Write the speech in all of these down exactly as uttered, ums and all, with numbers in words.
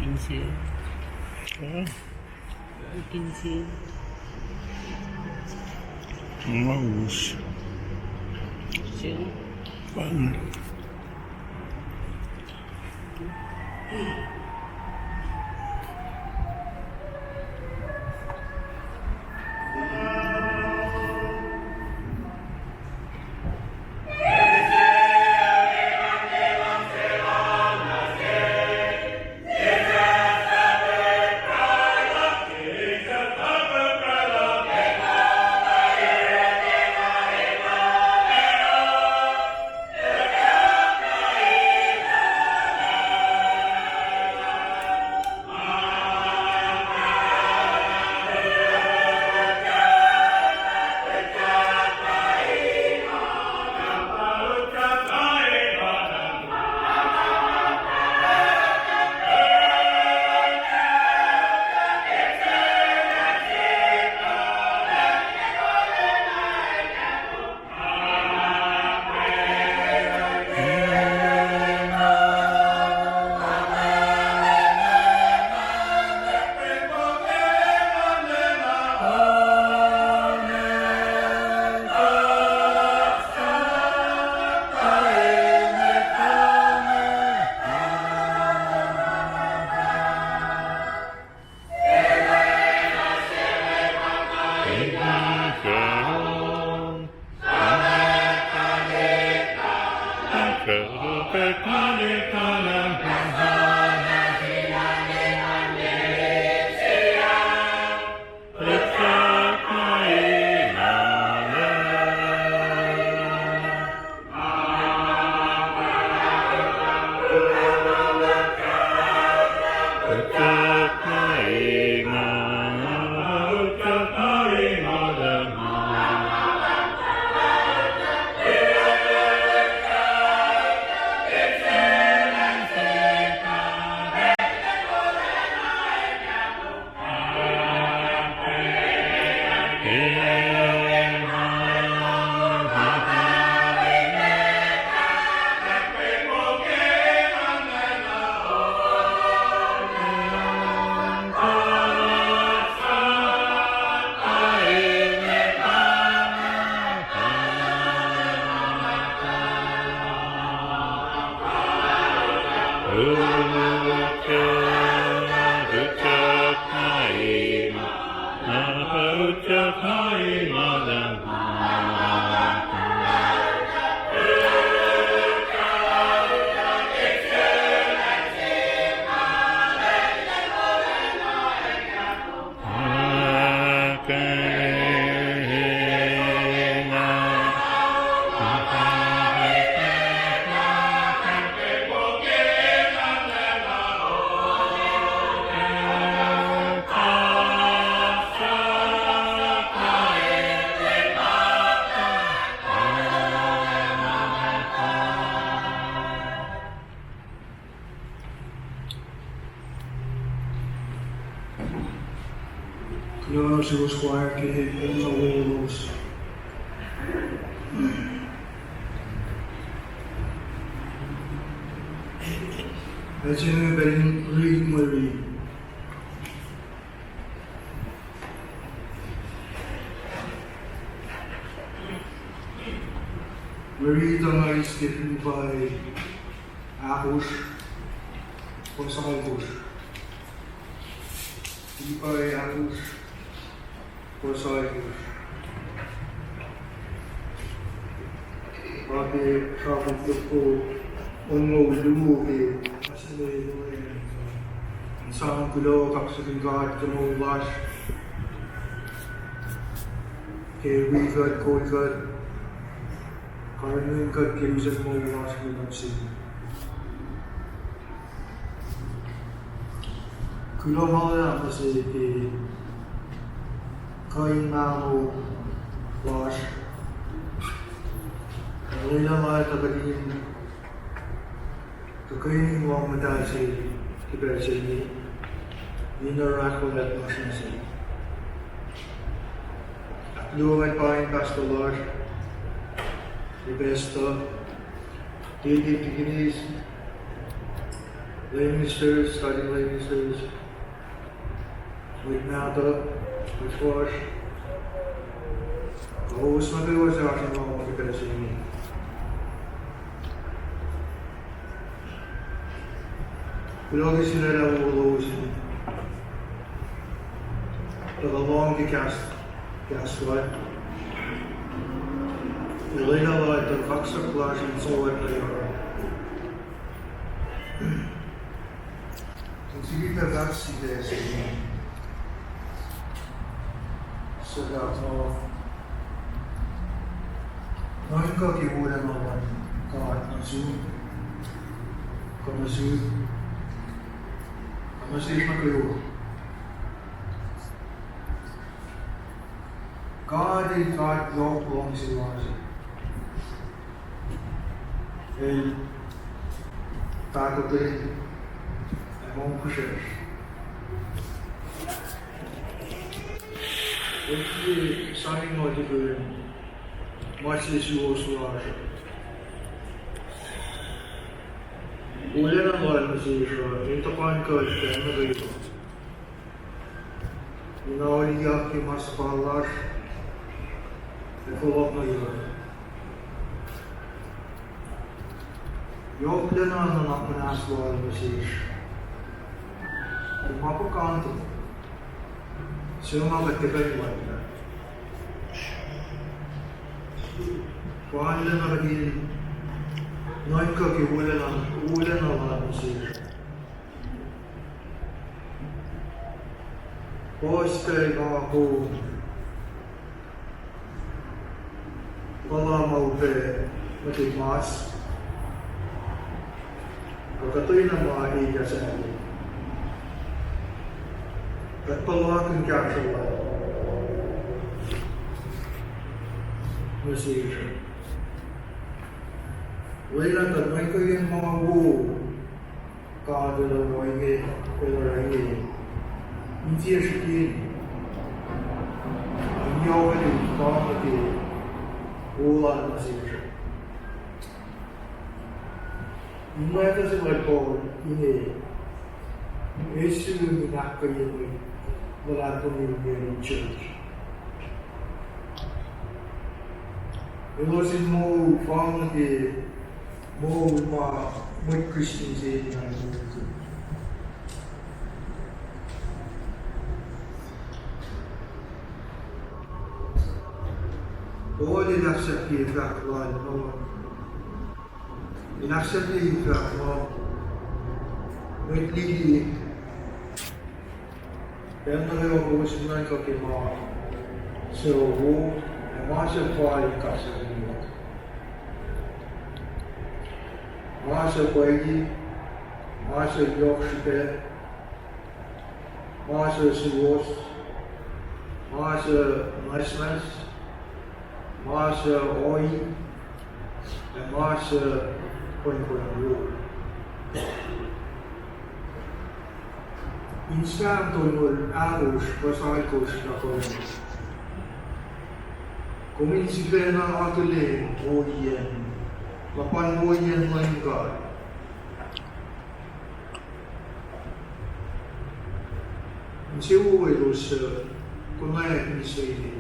Inse. Huh? Inse. Nga us. Sing. Pan. Kuloh nuh suwos choir ke eng na welos. Pacl se inge pacl in riti mwe riti. Mwe riti uh nga eis ke Filipai ahkosr, fuhs alkosr. Filipai ahkosr, fuhs alkosr. Pa ke sramsram toko onngoul luo ke, sang kuloh kaksakihn God ke moul lasr, ke wi kuht, kol kuht, karihngihn kuht ke mihsenge moul lasr ke luhngse. Kuloh ma luhlahp nuh sel ke kuh in mahno lasr. Lwelah ma tuhkuh in, tuhkuh in lohng muhtahl se ke pacl se inge, in oruh ahkfuhlwact lasr nuh sel. Ahkluo ngwet pa in pastor lasr, ke pastor, deacon, deaconess, Lay ministers, study lay ministers, mwet mahtuh, mwet fuhsr, kowos nuh kwewa suc oasr in ma ke pacl se inge. Kuloh ke sulaclah wowo lowos in tuhkuh lohng ke kahs, kahs lal. Ac lwelah lal tuh kaksak lasr in solwaclah yohrohl. In sifilpac fahk sitac se inge, suc fahk muh, nuhnkuh ke wolacna luhn God nuh sum, kuh nuh sum, kuh nuh sesr nuh kwewa. God El God yohk luhngse lasr. El pahkotwen ac mongfihsrwacsr. El tiac sang in ma tukun ma sesuwohs lasr. Wolacna lal nuh sesr uh in tuhkuh in kuh pacl nuh kwewa in auliyak ke ma suhfal lasr ac fohlohk nuh yohrohl. Yohklacna nuhnak muhnahs lal nuh sesr ke ma puhkantwen se ma kuht tuhkuh in lohng. Pwacnwacng na kuht in nuhnkuh ke wolacna, wolacna lal nuh sesr. Puhs pac ma kom puhla ma upac nuh ke mas, kuh kuhtwena ma elyah sahyac, kuht puhlakihn kahsruh lal nuh sesr. Lwelah tuh nuhnkuh ke ma wo God El oruh inge, El oruh inge, in tiac srihke, in yohk in fahk nuh ke wo lal nuh sesr. In letters lal Paul inge, el suk in ahkkweye mwet luhlahlfongi inge in church. Elos in moul fal nuh ke moul ma mwet Kristin se enenuh in moulkihn. Paul el ahksahfye fahk lal muh, el ahksahfye fahk muh, mwet lili, pacl nuh kwewa kowos in nuhnkuh ke ma suc wo, ac ma suc fal in kahsruh, ma suc pwacye, ma suc yohk srihpac, ma suc suwohs, ma suc nwacsnwacs, ma suc ohi, ac ma suc pwengpweng wo. In Sam tolngoul ahkosr, fuhs alkosr nuh ke, kom in sifacna akihlen ohiyacn, luhpan ohiyacn Leum God. Insewowo elos suc konwacack mihsenge.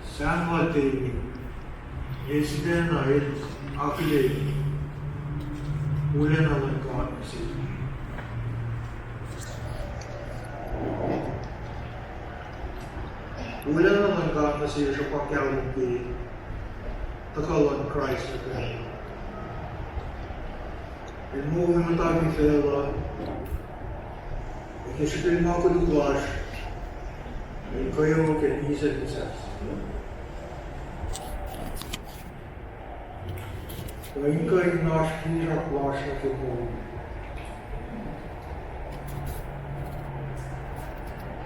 Sam lal David el sifacna el akihlen wolacna luhn God nuh sesr. Wolacna luhn God nuh sesr uh pa kahlwem ke tuhkuh luhn Kraist nuh facluh. El moul in muhta ke facluh, ac ke srihpen ma koluk lasr, el kweok ac misac misac. Tuh in kuh in oasr finsrak lasr nuh ke moul.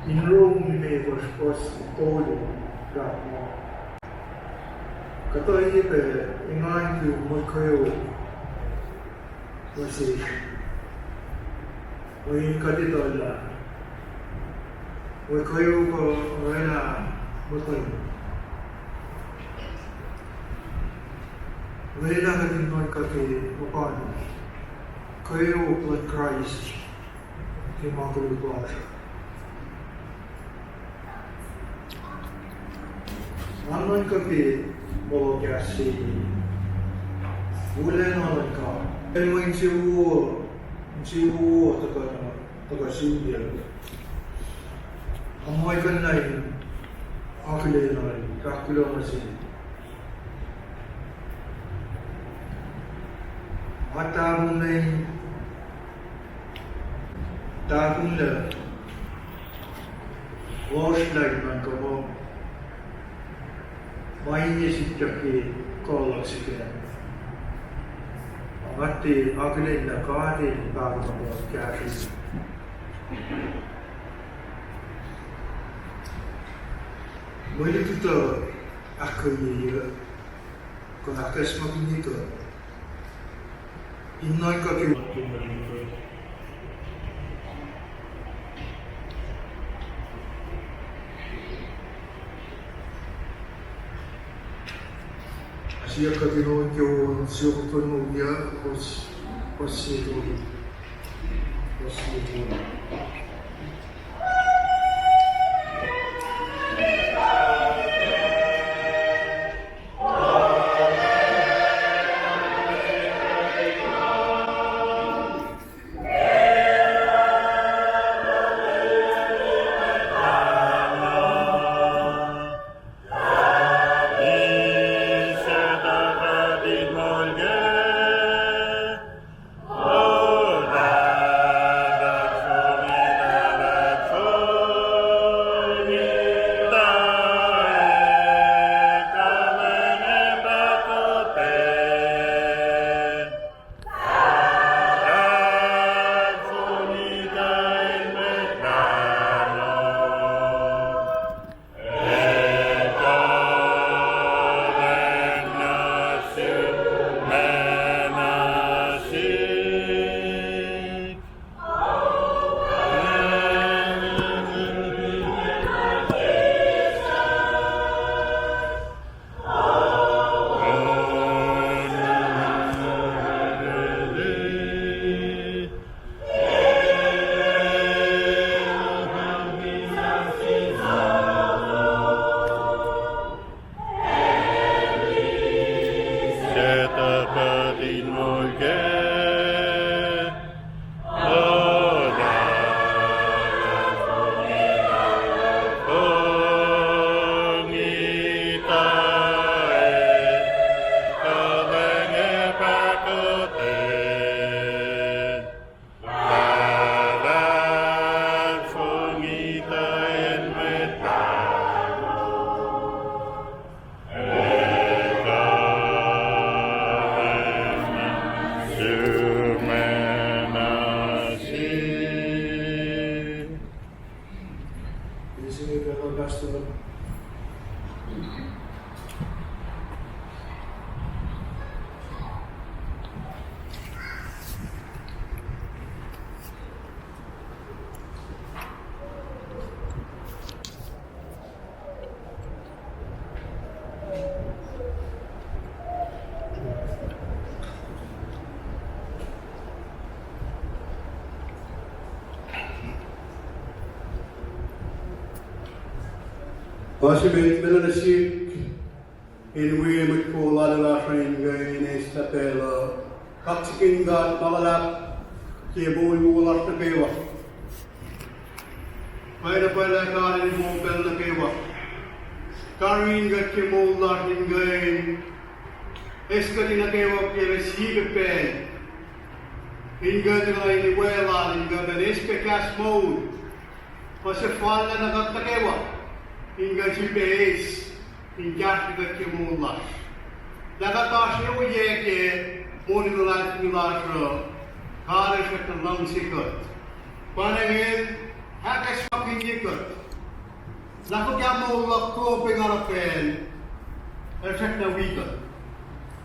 In Rom limekohsr fuhs tolu fahk muh, kuht oacyacpac engankihn mwe kweok nuh sesr, mweyen kuht etuhlah mwe kweok uh oraclah muhtuhn. Lwelah kuht in nuhnkuh ke muhpan kweok luhn Kraist ke ma koluk lasr uh. Nga nuhnkuh ke moul kahs se inge, wolacna luhn God. El mwe insewowo, insewowo tuhkuh, tuhkuh sum. Nga muh kuh na in akihlen, fahk kuloh nuh sel. Nga tahfonglac, tahfonglac lohsrlah nuhnkuh muh ma inge sikyak ke kuh luhk sifacna. Nga tiac akihlen lah God El pahkomuhta kahsruh. Mwe lutlut uh ahkkweye, kuh ahkacsmakihnye kuht in nuhnkuh ke Ac siyuck kuht in on ke on siofok tolngoul yuc, fuhs, fuhs sie tolu. Fuhs sie tolu. Oasr emet meluh nuh sihk in wi mwet kol lal lasr in kuh in eis pacl uh kaksakihn God ma luhlahp ke moul wo lasr nuh kwewa. Pwacye na pwacye lah God El moul pacl nuh kwewa. Karihngihn kuht ke moul lasr in kuh in eis kuht nuh kwewa ke sie pacl in kuh in tuhkuh in iwe Lal in kuh in eis pac kahs moul ma sefanna nuh kuht nuh kwewa in kuh in sifilpac eis in kahsrwe kuht ke moul lasr. Lah kuht oasr oyac ke moul in luhlahlfongi lasr uh, God El srackna luhngse kuht. Pa inge El ahkacsmakihnye kuht. Lah fuhkah moul luhk kuh pacna pacl, El srackna wi kuht.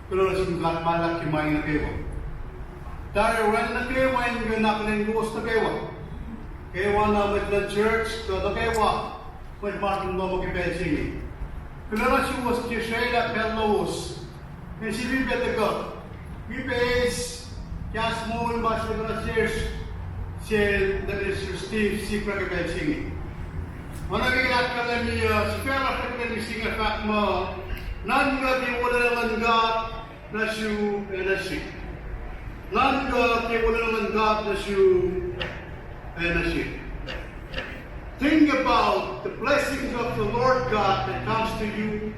Kuloh nuh sin God ma El ahkkweye ma inge nuh kwewa. Tari oraclah nuh kwewa in kuh in akihlen kowos nuh kwewa, kwewana mwet luhn church kuh nuh kwewa mwet ma sruhmuhn lohm ke pacl se inge. Kuloh nuh suwos ke srwaclah pacl lowos Ac sifilpac tuhkuh, wi pac eis kahs moul ma se nuh sesr, sel nuh sesr Steve Sikra ke pacl se inge. Oacna ke ahkkahlwemye, uh, sifac lasr ke pacl se inge fahk muh, nuhnkuh ke wolacna luhn God nuh sum ac nuh sihk. Nuhnkuh ke wolacna luhn God nuh sum ac nuh sihk. Think about the blessings of the Lord God that comes to you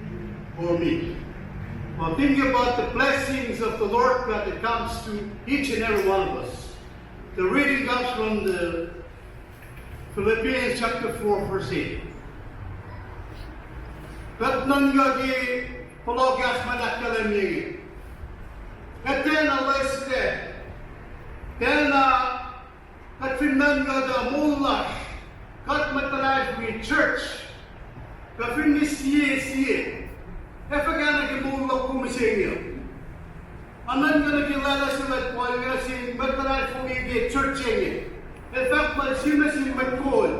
or me. Or think about the blessings of the Lord God that comes to each and every one of us. The reading comes from the Philippians chapter four, verse eight. Kuht nuhnkuh ke fohlohk kahs ma ahkkahlwemye inge. Kuht tiacna loeslac, tiacna kuht fin nuhnkuh tuh moul lasr, kuht mwet luhlahlfongi church, kuht fin sie sie, ac fuhkah nuh ke moul luhk kom mihsenge uh. Nga nuhnkuh nuh ke lwelah se lal Paul nuh sin mwet luhlahlfongi ke church se inge. El fahk muh sie nuh sin mwet kol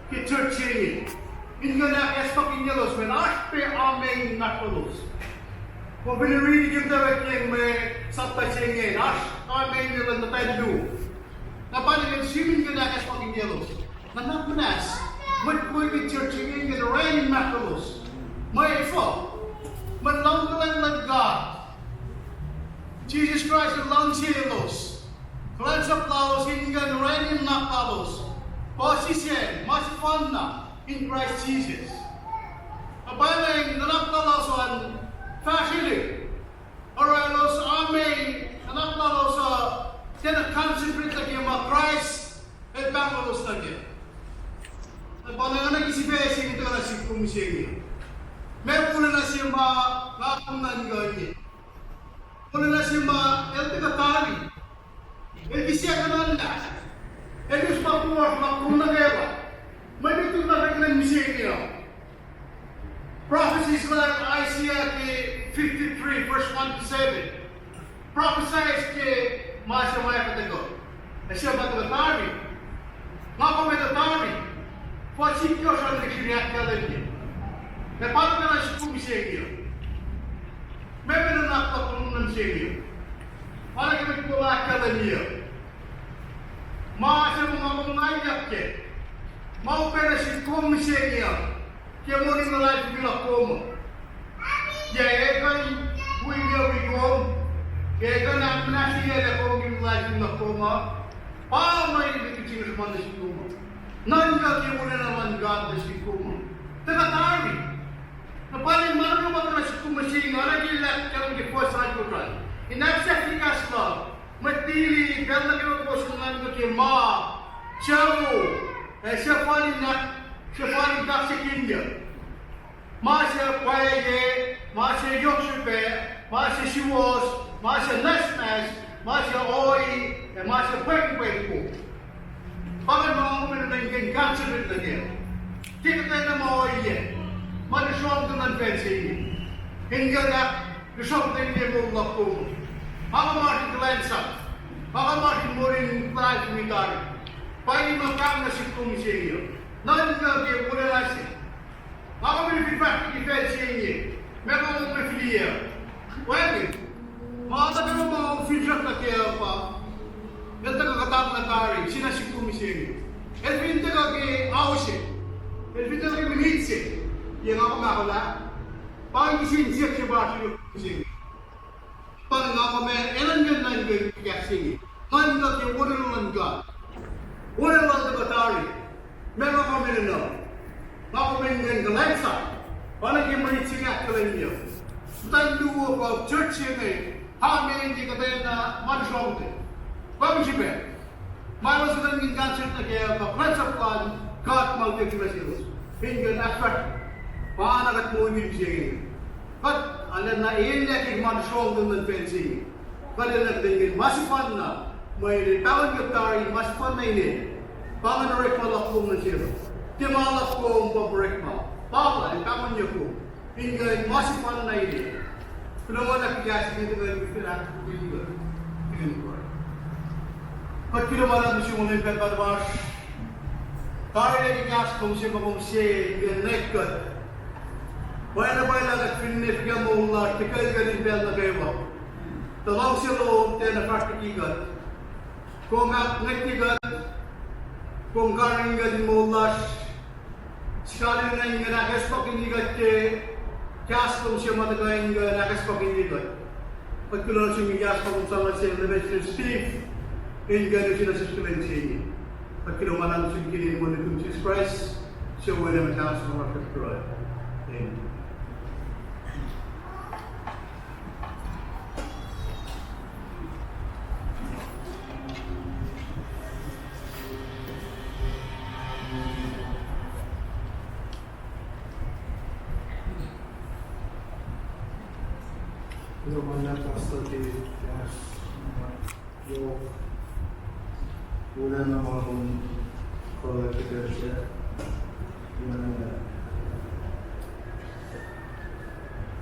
ke church se inge, in kuh in ahkacsmakihnyaclos mweyen oasr pac amen in mahkralos. Kom fin riti ke mtawek yen mwe sapta se inge, oasr amen luhn muhtwacn luo. Na pa inge sie in kuh in ahkacsmakihnyaclos. Nuhnak muhnahs, mwet kol ke church se inge in kuh in orani mahkralos. Mwe efuh? Mweyen luhngkuhlwacng luhn God, Jisus Kraist el luhngse elos. Kuhlwacnsap lalos in kuh in orani nuhnak lalos, puhsisacl ma sefanna in Kraist Jisus. Na pa inge nuhnak lalos an fahsrwelihk. Oruh elos amen, nuhnak lalos uh tiacna concentrate nuh ke ma Kraist el pahngonlos nuh kac. Na pa inge nuh ke sifac se inge tuhkuh nuh sihk kom mihsenge. Meac wolacna se ma nga kom nuhnkuh inge? Wolacna se ma el tuhkuh tari. El kihsac kuhnalah. El us ma kom nuh kwewa. Mwe lutlut ma kuht kuh in mihsenge uh, prophecies lal Isaiah ke fifty-three, verse one to seven. Prophecies ke ma se ma ac tuhkuh, ac se ma tuhkuh tari. Nga kom etuh tari. Fuhs itkohsr an lihksreni ahkkahlwemye. Ac pa tuhkuh nuh sihk kom mihsenge uh. Meac pac nuhnak luhk kom nuh mihsenge uh? Pa nuh ke mwet kol ahkkahlwemye uh. Ma se ma nga kom ngaiyak kac, ma upac nuh sihk kom mihsenge uh, ke moul in luhlahlfongi luhk kom uh. Yac ekuh in wi kom, yac ekuh in ahkmuhnahsyelah kom ke luhlahlfongi luhk kom uh? Pa ma lutlut se inge sruhmuhn nuh sihk kom uh. Nuhnkuh ke wolacna luhn God nuh sihk kom uh. Tuhkuh tari. Na pa inge ma nuh kwewa tuhkuh nuh sihk kom mihsenge uh, oacna ke el ahkkahlwemye ke fuhs alkosr an, in ahksahfyelah kahs luhk, mwet lili pacl nuh kwewa kowos in nuhnkuh ke ma sucu, ac suhfal in ahk, suhfal in kaksakihnyuck, ma suc pwacye, ma suc yohk srihpac, ma suc suwohs, ma suc nwacsnwacs, ma suc ohi, ac ma suc pwengpweng wo. Pa inge ma kom enenuh in kuh in concentrate nuh kac. Ke kuhtwena ma ohiyac, ma lusrohngtwen luhn facl se inge, in kuh in ahklusrohngtwen moul luhk kom. Nga kom oasr in kuhlwacnsap, nga kom oasr in moul in luhlahlfongi tari. Pa inge ma pahng nuh sihk kom mihsenge uh. Nuhnkuh ke wolacna se. Nga kom fin fahsr ke facl se inge, meac nga kom fihliyac? Wacngihn. Ma nuh kwewa ma finsrak nuh kac uh pa, el tuhkuh kuhtanglah tari, sie nuh sihk kom mihsenge. El fin tuhkuh ke ao se, el fin tuhkuh ke minit se, yac nga kom ahkolah? Pa inge kihsen siyuck se pa sihk kom mihsenge. Pa nga kom enenuh in nuhnkuh ke kahs se inge. Nuhnkuh ke wolacna luhn God. Wolacna lal tuhkuh tari. Meac nga kom enenuh? Nga kom enenuh in kuhlwacnsap. Pa nuh ke minit se inge ahkkahlwemye, muhtwacn luo pa church se inge, amen ke kuhtwena ma lusrohngtwen. Pa inge srihpac ma elos enenuh in concentrate nuh kac pa kuhlwacnsap luhn God ma utuckuh nuh selos, in kuh in ahkfahsrye pa na kuht moul mihsenge. Kuht arulacna elyah ke ma lusrohngtwen luhn facl se inge. Kuht arulacna kuht in kuh in ma sefanna, mweyen el pahngon kuht tari ma sefanna inge. Pa ingacn orekma luhk kom nuh selos. Tiac ma luhk kom pa orekma, pa el pahngonyuck kom in kuh in ma sefanna inge. Kuloh ma luhlahp ke kahs inge, kuht fin ahkkweye, kuht in pruhe. Kuht kuloh ma luhlahp nuh sum, Leum God Pahpah tuhmasr. Tari ke kahs kom se ma kom sang nuh kuht. Pwacye na pwacye lah kuht finne fuhkah moul lasr, tiac kuht in pacl nuh kwewa. Tuh luhngse lom tiacna fahsr liki kuht. Kom ahkngwetye kuht, kom karihngihn kuht in moul lasr. Sikalin na in kuh in ahkacsmakihnye kuht ke kahs lom se ma tuhkuh in kuh in ahkacsmakihnye kuht. Kuht kuloh nuh sum ke kahs ma kom sang nuh sel Pastor Steve in kuh in use nuh sesr ke lwen se inge. Kuht kuloh ma luhlahp nuh sum ke inen Wen nuhtum Jisus Kraist, suc Wen ac Mwet Lahngo suc ma kuht pruhe. Amen. Kuloh ma luhlahp Pastor David, kahs yohk. Wolacna ma kom kuh in ahkfahsrye. Enenuh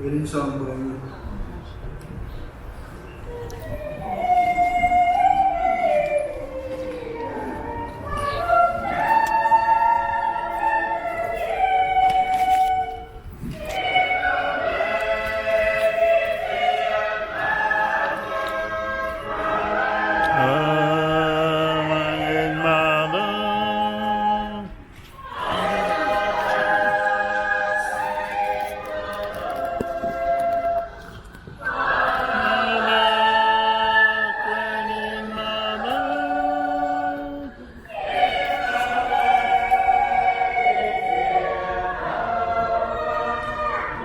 in sang pweng.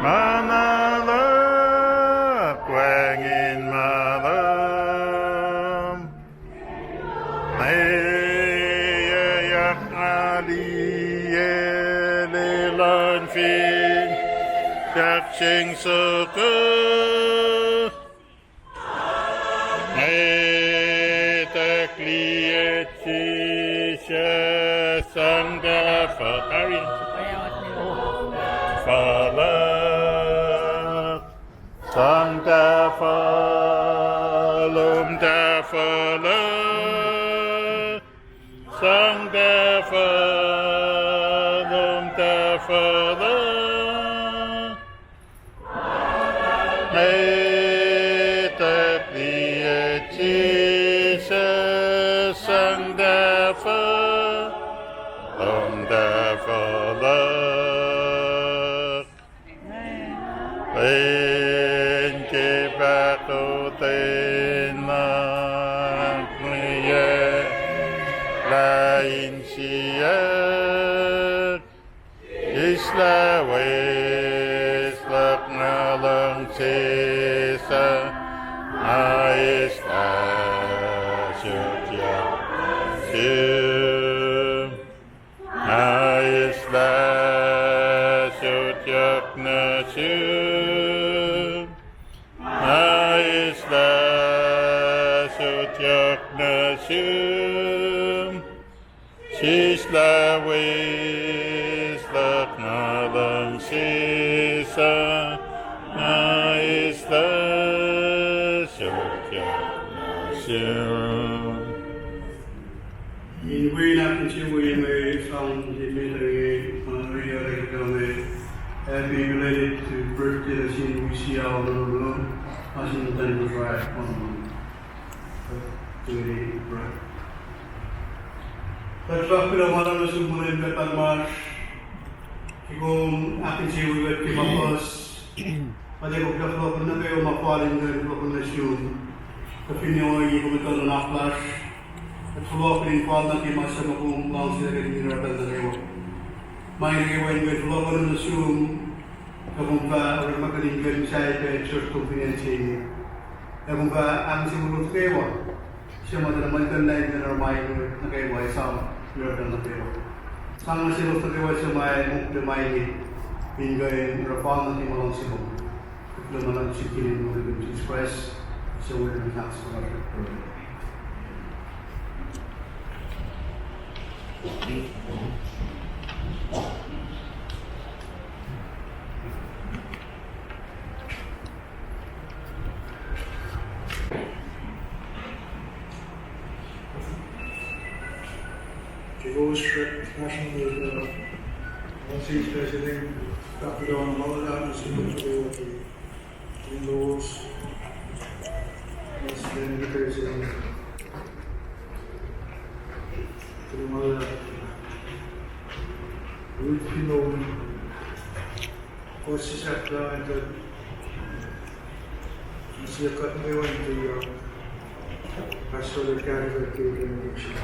Ma na luhk wacngihn ma luhk. Mweyac nga liye luhn fin sahk seng soko. Mweyac liye Jisus sang tahfuh, sang tahfuh, lom tahfuh luhk. Sang tahfuh, lom tahfuh luhk. Mweyac liye Jisus sang tahfuh, lom tahfuh luhk. Lwen ke pahkotwen luhk, mweyac lah insiyuck. Eislah wes luhk nga luhngse suc, nga eislah sutyak nuh sum. Nga eislah sutyak nuh sum. Nga eislah sutyak nuh sum. Sislah wes luhk nga luhngse suc, nga eislah sutyak nuh sum. In wi ahkinsewowo inge sang se met inge, ma riac ke inge, happy belated birthday nuh sin Wisiau Nonolo, ma sin Tanbosra, Kuht fahk kuloh ma luhlahp nuh sum Leum God Alma, ke kom ahkinsewowo kuht ke ma puhs, kuht ac fohlohkihn nuh kwewa ma fal in kuh in fohlohkihn nuh sum. Kuht finne ohiyac kom etuh nuhnak lasr, kuht fohlohkihn in fal nuh ke ma suc ma kom luhngse kuht in oruh pacl nuh kwewa. Ma inge nuh kwewa in kuh in fohlohkihn nuh sum, kuh kom fah orekmakihn in kuh in muhsahi pac church kom fin acn se inge. Ac kom fah ahkinsewowo elos nuh kwewa suc ma tuh muhlkuhnlah in kuh in oruh ma inge nuh kwewa ac sang yohrohl nuh kwewa. Sang nuh selos nuh kwewa suc ma mokle ma inge in kuh in oruh fal nuh ke ma luhngse lom. Kuht kuloh ma luhlahp nuh sum ke inen Leum Jisus Kraist, suc Wen ac Mwet Lahngo suc ma kuht pruhe. Ke kowos srack fahsr nuh ke Leum Jisus Kraist, Kuloh ma luhlahp nuh sum, kuloh ke in lowos, nuh sin mwet se, kuloh ma luhlahp. Lut kunom, kowos sisap lah tuh, sie kuht me wen tuyak, Pastor Gary, kuht ke benediction.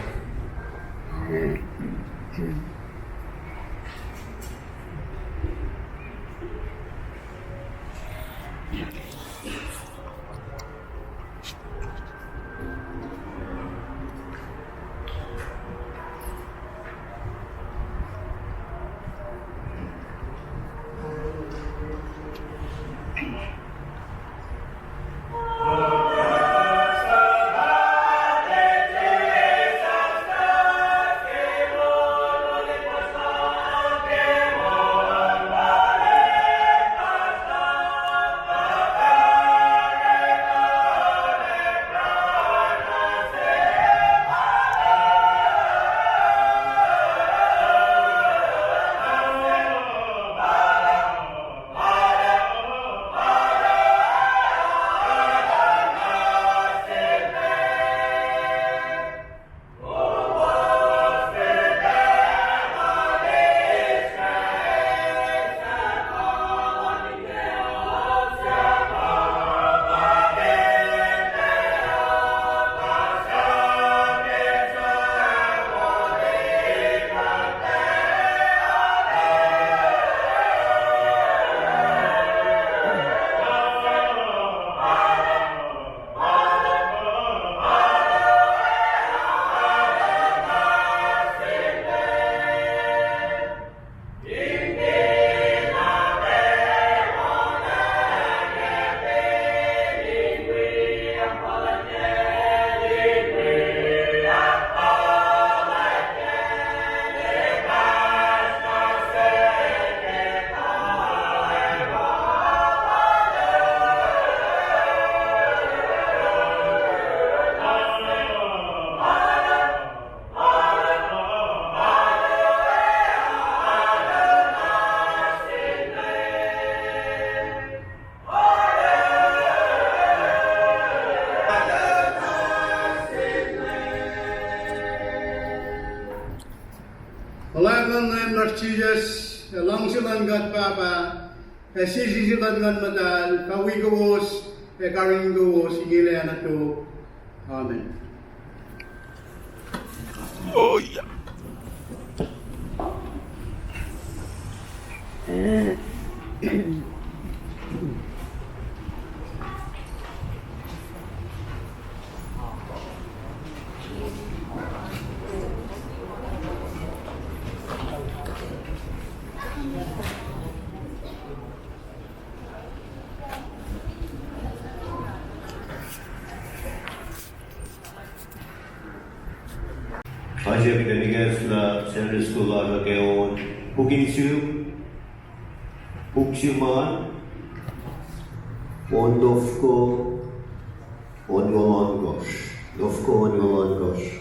Olwelah luhn Leum lasr Jisus, ac luhngse luhn God Pahpah, ac sisri se luhn Nguhn Muhtahl, fah wi kowos ac karihngihn kowos inge lah nuh tok. Amen. Oasr pac ikacslah Sunday school lasr uh ke on puk in sum, puk sum an, on lofko, on ohnkohsr, lofko, on ohnkohsr.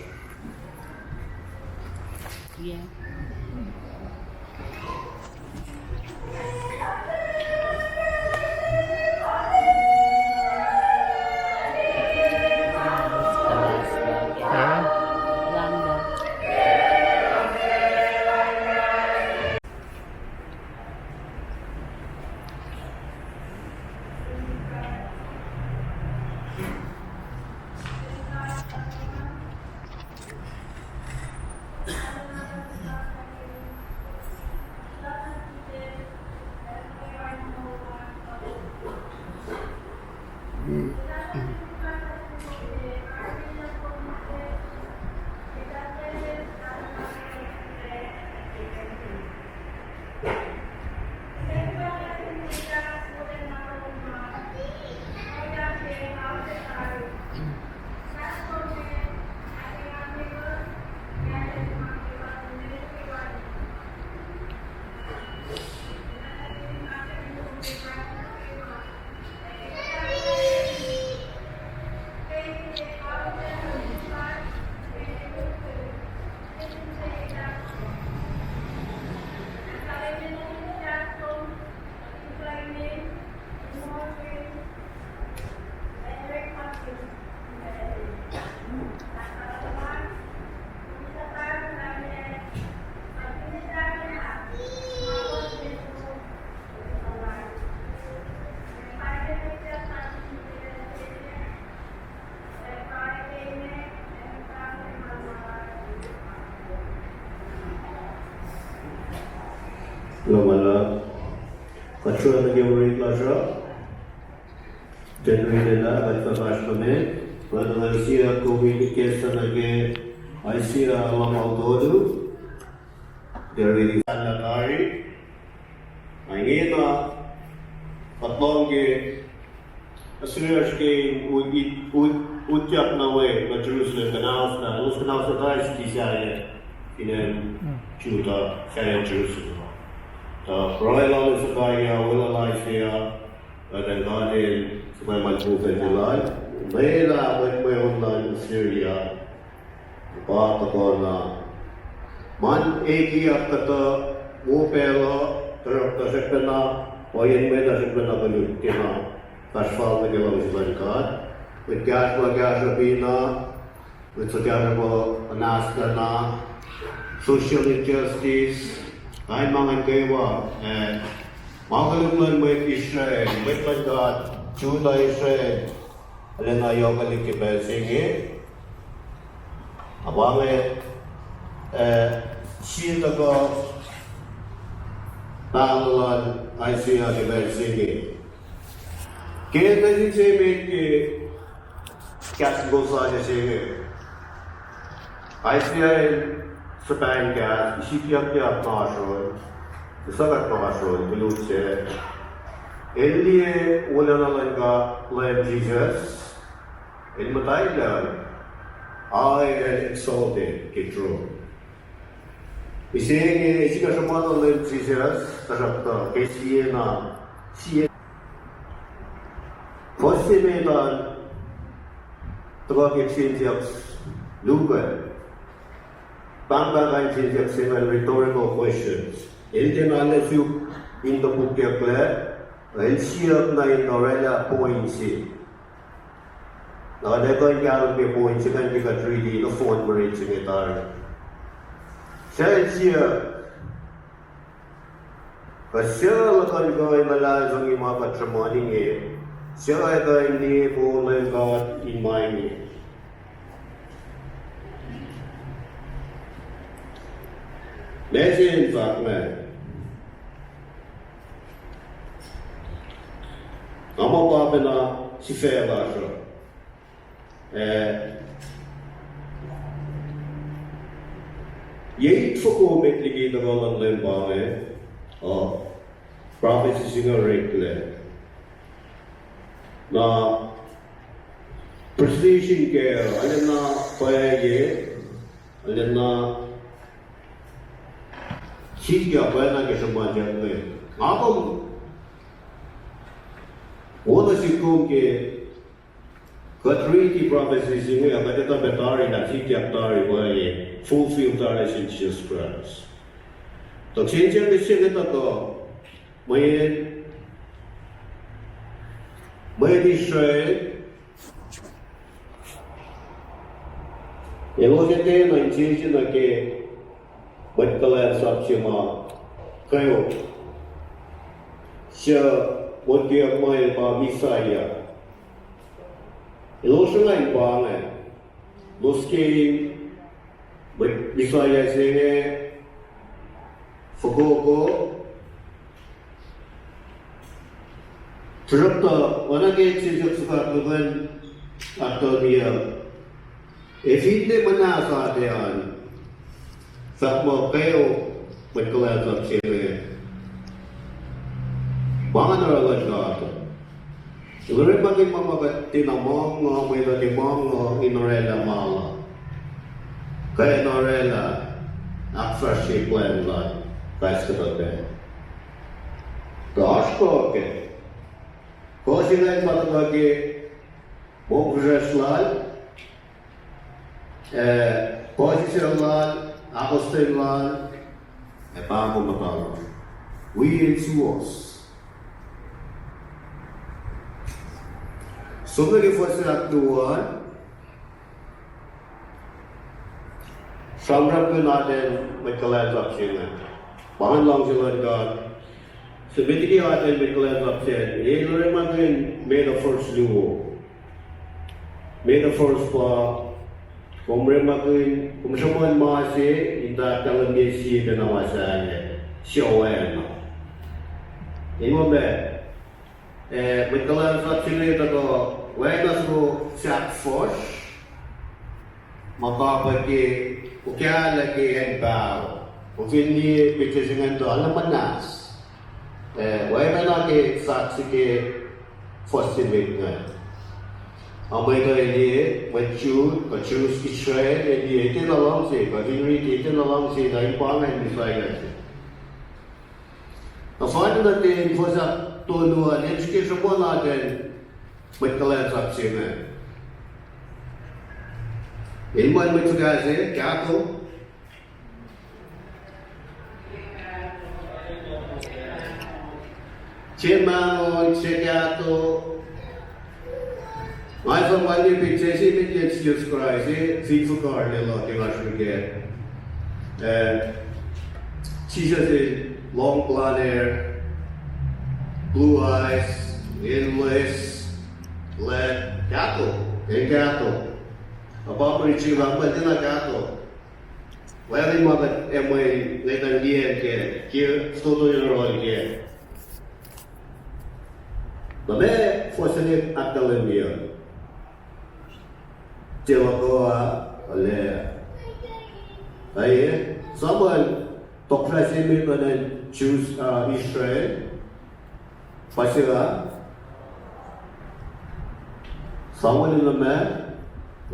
Kuloh ma luhlahp. Kuht sruhmuhn nuh ke orekma lasr uh. Ten riti lah kuht fahsr nuh met. Kuht Isaiah, kom in ikacslah nuh ke Isaiah lumngaul tolu. Ten riti lah tari. Ac ingena, kuht lohng ke Assyria srihke ut-, ut-, utyak nuh we nuh Jerusalem, kuhnahoslah, elos kuhnahoslah tari siti sahyac fin acn Judah, sahyac Jerusalem. Tuh pruhe lal Hezekiah, weluhl Isaiah, kuht in God el suhpwacma pufacn lal, lwelah mwet mweun luhn Assyria pa tuhkuh na. Ma ekiyuck kuhtuh, wo pacl uh, tuhsruhktuh srackpacna, ohiyacn mwet uh srackpacna koluk kena, fahsr fal nuh ke luhngse luhn God. Mwet kahsruh kahsruhpina, mwet suhkahsruhp uh anahslahna, social injustice, kain ma ingacn kwewa, eh, ma koluk luhn mwet Israel, mwet luhn God, Judah, Israel, arulacna yohkwelihk ke pacl se inge. Ac pa inge, eh, sie tuhkuh pahluh lal Isaiah ke pacl se inge. Ke nuh sin se met ke kahs in kol sasuc se inge, Isaiah el suhpahn kahs, isikyuckyak lasr uh, suhkuht lasr uh, koluk se, el liye wolacna luhn God, Leum Jisus, el muhtwacta, ac el exalted ke throne. Mihsenge, el sifilpac sruhmuhn Leum Jisus, tuhsruhktuh ke sie na, sie. Fuhs se met an, tuhkuh ke kihsen siyuck luhk uh. Pahngpahng kihsen siyuck se ingacn rhetorical questions. El tiacna lwelah suk in topukyucklac, el siyuck na in orwaclah point se. Na kuht ac kuh in kahlwem ke point se ingacn ke kuht riti nohfohn mwe riti se inge tari. Sahp el siyuck, kuh suc luhkuhn kuh in luhlahlfongi ma kuht sruhmuhn inge? Suc ac kuh in liye poun Leum God in ma inge? Meac se in fahk ingacn? Nga muh pa pacna sifac lasr uh. Eh, yac itfoko met liki tuhkuh luhn Leum pa inge, uh, prophecy se inge oreklac. Na precision kac, arulacna pwacye, arulacna sikyak pacna ke sruhmuhnyuck inge. Nga kom, wona sihk kom ke kuht riti prophecy se inge, kuht etuh pac tari lah sikyak tari pwacye, fulfill tari sin Jisus Kraist. Tuh kihsen siyuck se inge tuhkuh, mwet, mwet Israel, elos etuh na insese nuh ke mwet kuhlwacnsap se ma kweok, suc motkweyuck muh el pa Messiah. Elos sruhnga in pa inge. Elos ke mwet Messiah se inge fokoko. Tuhsruhktuh, oacna ke siyuck se kuht tuhkuh in ahkkahlwemye, ac finne muhnahs atac an, fahk muh kweok mwet kuhlwacnsap se inge, pa ingacn oruh luhn God. El orekmakihn ma ma kuht tiacna muhngnguh, mwet uh tiac muhngnguh in orwaclah ma la. Kuh in orwaclah ahkfahsrye plwacn lal kais kuhtuh pacl. Tuh oasr kuh kac. Kuh se inge pa tuhkuh ke mongfihsrwacsr lal, ac puhsisacl lal, apostle lal, ac pahkomuhta lal. Wi el suwohs. Som nuh ke fuhs ahkluo an. Sramsramkihn atacn mwet kuhlwacnsap se inge. Pa ingacn luhngse luhn God. Sifilpac liki atacn mwet kuhlwacnsap se inge, el orekmakihn mwe metaphors luo. Metaphors pa, kom orekmakihn, kom sruhmuhn ma se in ahkkahlwemye sie pacna ma sahyac, sie oacna. Ingo me, eh, mwet kuhlwacnsap se inge tuhkuh, wacngihn soko sahk fuhsr, ma kapwack ke, okahlah ke acn paho. Kom fin liye picture se ingacn tuh arlac muhnahs. Eh, wacngihn na ke sahk se ke fuhs se met inge. Ac mwet uh liye, mwet Jew, kuh Jews Israel, ac liye, tiacna luhngse, kuh fin riti, tiacna luhngse, na in pa ingacn Messiah se. Na fal nuh ten fuhs ahktolu an, el srihke sruhmuhn atacn mwet kuhlwacnsap se inge. El muh mwet fuhkah se, kahto. Se mahnol, se kahto. Nga sang wal liye picture se met ke Jisus Kraist, eh, fin fuhkah arlac lah ke nga srihke. Eh, Jisus el long blonde hair, blue eyes, el loes, black, kahto, el kahto. Ac pa mwe riti se nga muh tiacna kahto. Wacngihn ma kuht ac mwe ngwetang liye ke, ke fototo in oruh ke. Na meac fuhs se inge ahkkahlwemye? Tiac luhk uh, arlac. Ac, Samuel, tohkohsrah se met nuh Jews, uh, Israel. Pa se uh, Samuel el nuh ma,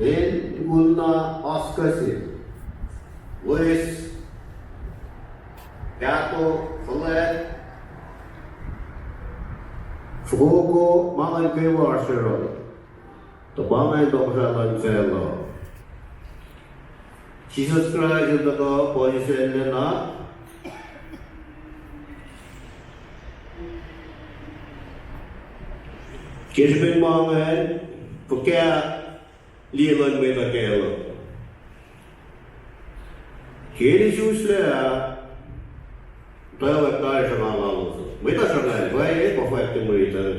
el mukul na oasr kuh se. Loes, kahto, fuhlwact, fokoko, ma ingacn kwewa oasr yohrohl. Tuh pa ingacn tohkohsrah luhn facluh. Jisus Kraist el tuhkuh puhsisacllah na. Ke srihpen ma ingacn, fuhkah liye luhn mwet uh kacl uh? Ke el isuslac ah, tuh wacngihn sruhnga lalos. Mwet uh sruhnga, pwacye, pa fwack ke mwet uh.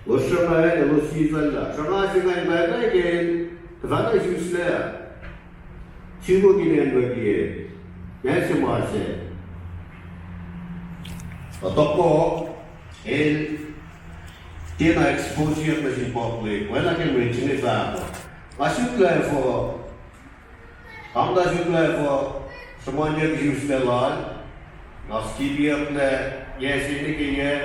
Elos sruhnga, elos sisacllah. Sruhnga se ingacn pacna ke tuhfahna isuslac. Sukok in acn nuh ke, ma se ma se. Tuhkuh, el tiacna expose-yuck nuh sin public. Oacna ke mwet se inge fahk uh, nga suk lah efuh, nga muhta suk lah efuh, sruhmuhnyuck isuslac lal, nga skipyuck lah yac se inge ke yac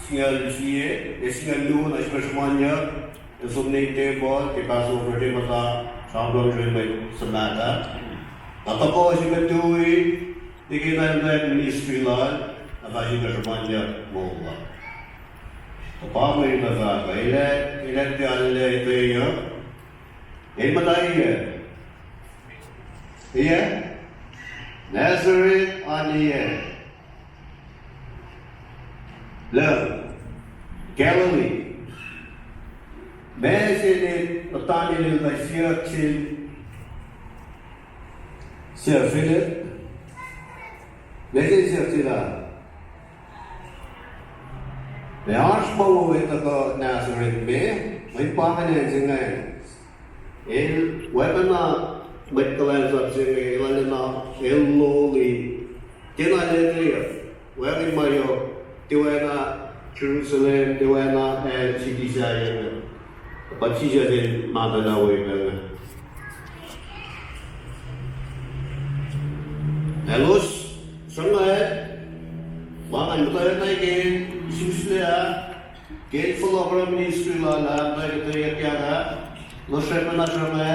singucul sie, yac singucul luo, na srihpac sruhmuhnyuck, el som nuh in tempuhl ke Passover, tiac muhta sramsram srihpac mwet suhmaht ah. Na tuhkuh se met tui, nwe ke na el muhtwacwacack ministry lal, na fah srihpac sruhmuhnyuck moul lal. Tuh pa mwe in tuhfah kuh, el ac, el ac tiac arlac etweyuck. El muhta yac? Yac? Nazareth an yac? Lucng, Galilee. Ma se ne Nathanael el tuh siyuck sel, sir Philip, ma se siyuck sel ah, ma oasr ma wo etuh kuh Nazareth me, mweyen pa ingacn se ingacn. El, wacngihn na mwet kuhlwacnsap se inge, el arulacna, el loli, tiacna lotwelah, wacngihn ma yohk, tiac oacna Jerusalem, tiac oacna acn city sahyac inge. But Jisus el matwac na we pacna. Elos sruhnga, ma ingacn muhtwacwacack na ke isuslac ah, ke el fohlohk oruh ministry lal ah, muhtwacwacack etweyuckyak ah, elos srackna sruhnga,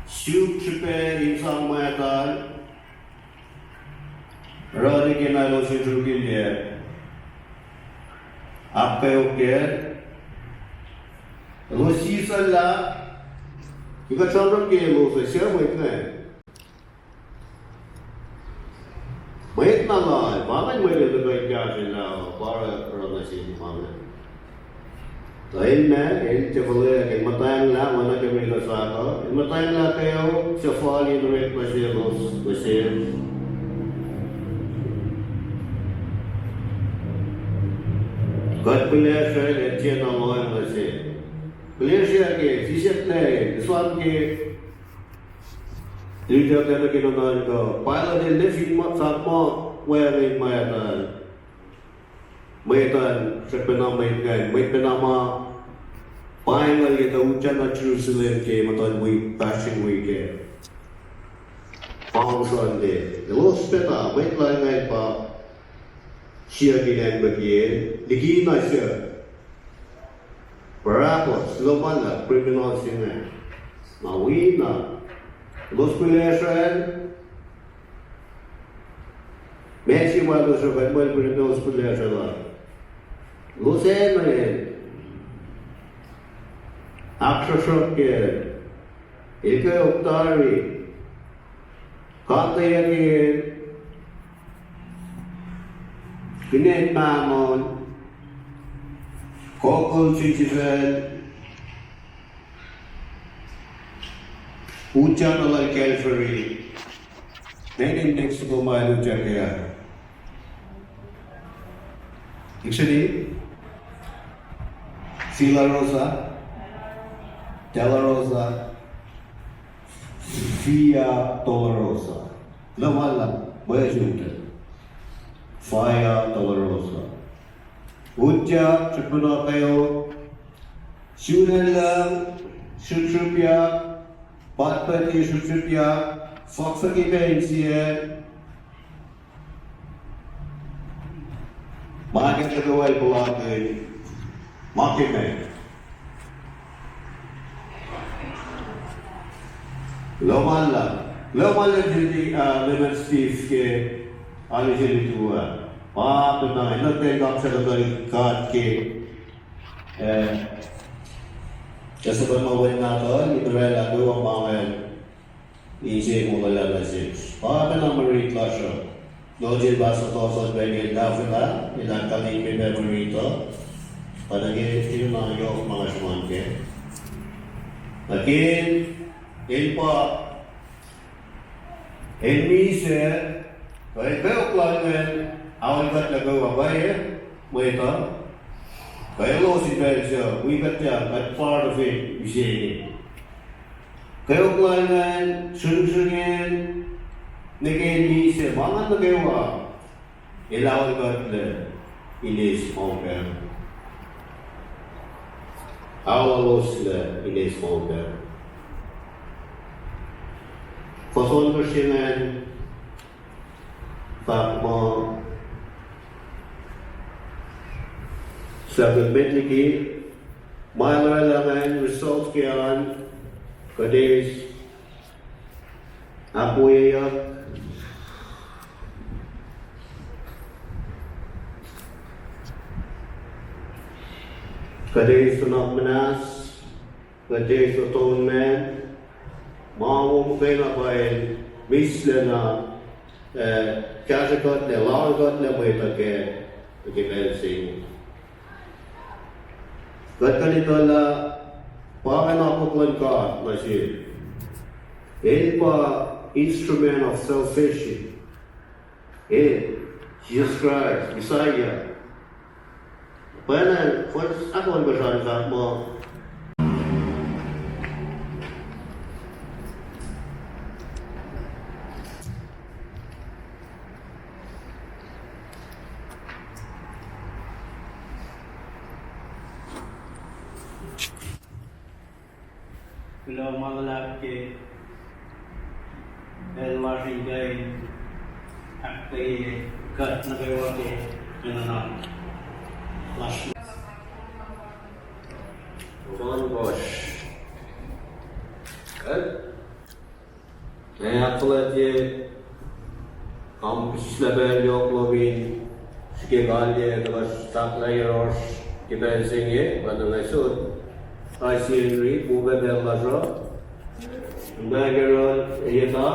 suk srihpac in sang mwactal, oruh nwe ke na elos in sruokilyac, ahkkweokyac, elos sisacllah, ke kuht sramsram ke elos uh, suc mwet inge? Mwet na lal, pa ingacn mwet el tuhkuh in kahsrwelah, pa oruh, oruh nuh sin ma inge. Tuh el ma, el tiac fuhlweack, el muhtwacnglah, oacna ke mwe el fahk uh, el muhtwacnglah kweok, suc fal in orek nuh selos, nuh sel. Kuht pihlesruh el ac tiacna lohacng nuh sel. Pihlesruh ke, sisacllah, esan ke, lutiyucklac nuh ke nuhnuhnkuh, Pilate el ne fin ma, fahk ma, wacngihn mwactal. Mwet an, srackpacna mwet ingacn, mwet pacna ma paingucul ke tuh utyak nuh Jerusalem ke muhtuhn wik, Passion Week ah. Palm Sunday. Elos pacna, mwet lal ingacn pa siyuck in acnpahkiyacl, likina siyuck Barabbas, luhmahlah criminal se ingacn. Na wi na, elos puhlwasracl, ma se ma elos sruhkwack, mwet criminal, elos puhlwasracl. Elos enenuh in ahksruhksruhk ke, el kweok tari, katteyuck in, kihnet mahnol, kokol sifacl, utyak nuh lal Calvary, ninac in Mexico ma el utyak ah. Actually, Villa Rosa, Dela Rosa, Villa Dolorosa. Luhmahlah, mwe suten. Villa Dolorosa. Utyak, srackpacna kweok. Sun lucng, srihpsrihpyak, patpati srihpsrihpyak, fakfaki pac insiyac. Ma ke tuh kowal puhlakihn, ma ke ma. Luhmahlah, luhmahlah Jedi, ah, Leman Steve ke alu se lutu ah. Pa pacna, elos tiac kaksakihn God ke, eh, kasuhpacn ma wen nahtuhl, in oraclah kwewa ma ingacn. Inse molwelah nuh sesr. Pa pacna mwe rit lasr uh. Lodging pastor Thorson Bengel Nafila, el ahkkahlwemye pac mwe rit uh. Pa nuh ke, el na yohk ma nga sruhmuhn kac. Again, el pa, el misac, kuh el kweok lal ingacn, aol kuht nuh kwewa pwacye, mwet uh. Kuh elos in pacl se, wi kuht ah, kuht part of it, mihsenge. Kweok lal ingacn, sringsringacn, nuh ke misac, ma ingacn nuh kwewa, el aol kuhtlac in eis ma upac. Aol eloslac in eis ma upac. Fuhs ohnkohsr se ingacn, fahk muh, sahp met liki, ma el oraclah ingacn, result ke an, kuht eis ahkwoyeyuck, kuht eis nuhnak muhnahs, kuht eis atonement, ma wo muhkwena pa el mihslac na, eh, kahsrwe kuhtlac, lahlkuhtlac mwet uh ke, ke pacl se inge. Kuht kuh in etuh lah pa ingacn akwuck luhn God nuh sesr. El pa instrument of salvation. El, Jesus Christ, Messiah. Pwacnwacng, fuhs ahkohnkohsr an fahk muh, kuloh ma luhlahp ke pacl lasr in kuh in ahkkweye kuht nuh kwewa ke enenuh lasr. Ohnkohsr. Eh? Ac ahkfuhlwactye, kom kihsislah pacl yohk lom in srihke kalye kuhtuh sahflah yohrohsr ke pacl se inge, pa na nga sot. Ai sie Henry, muh pacl lasr uh. Nga ke run, eyata.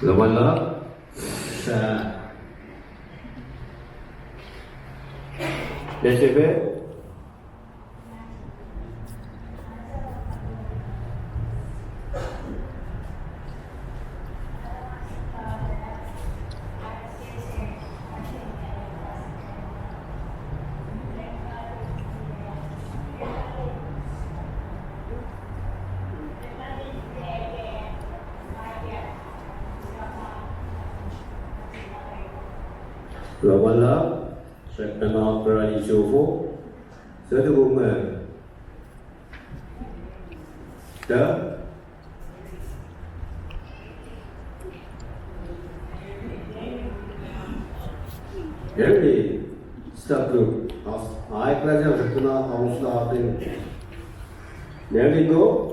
Luhman luhlahp. Nwe sepe. Luhmahlah, srackna nga pruhe in sofo, suc tuh kom, eh, tuh? Eri, stop lu. As, ai klasa srackna aus latin. Eri, go.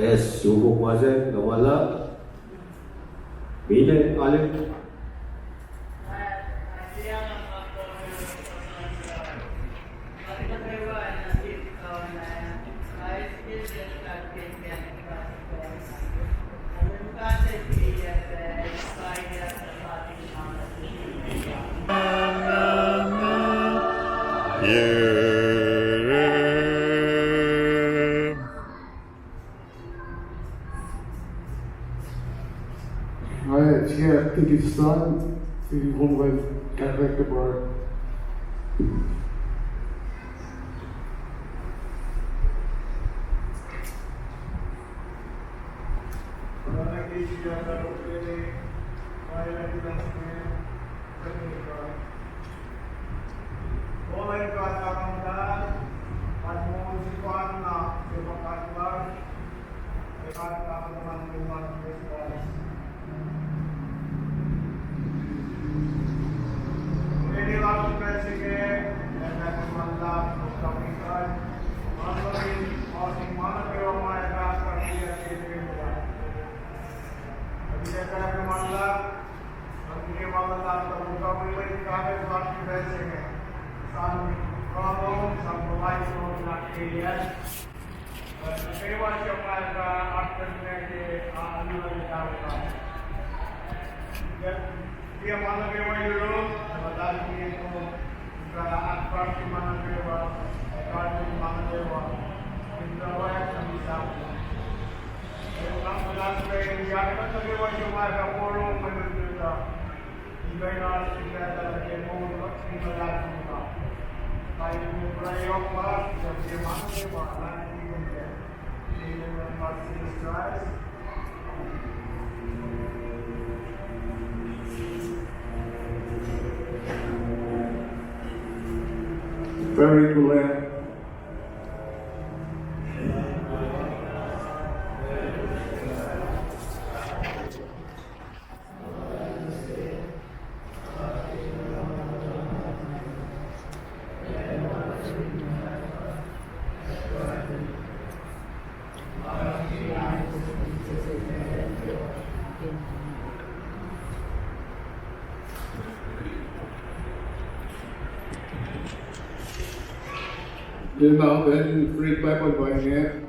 Yes, sukok ma se, luhmahlah. Mine, Alec. Nga ac tiac titi sang, titi kom kuh in kahsrwe ke pruhe. Very glad. Ina pen read Bible pa inge.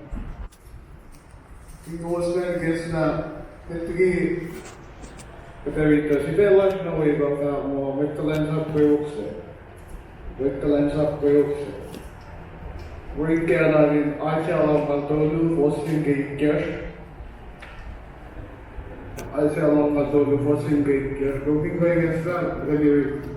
Ingos na kes na met liki kuht ac riti, sifacna lasr na wacngihn pa muh mwet kuhlwacnsap kweok se. Mwet kuhlwacnsap kweok se. Mwe riti ke na in Isaiah lumngaul tolu, fuhs singucul ekahsr. Isaiah lumngaul tolu, fuhs singucul ekahsr. Kom fin kuh in esam, kuht ac riti.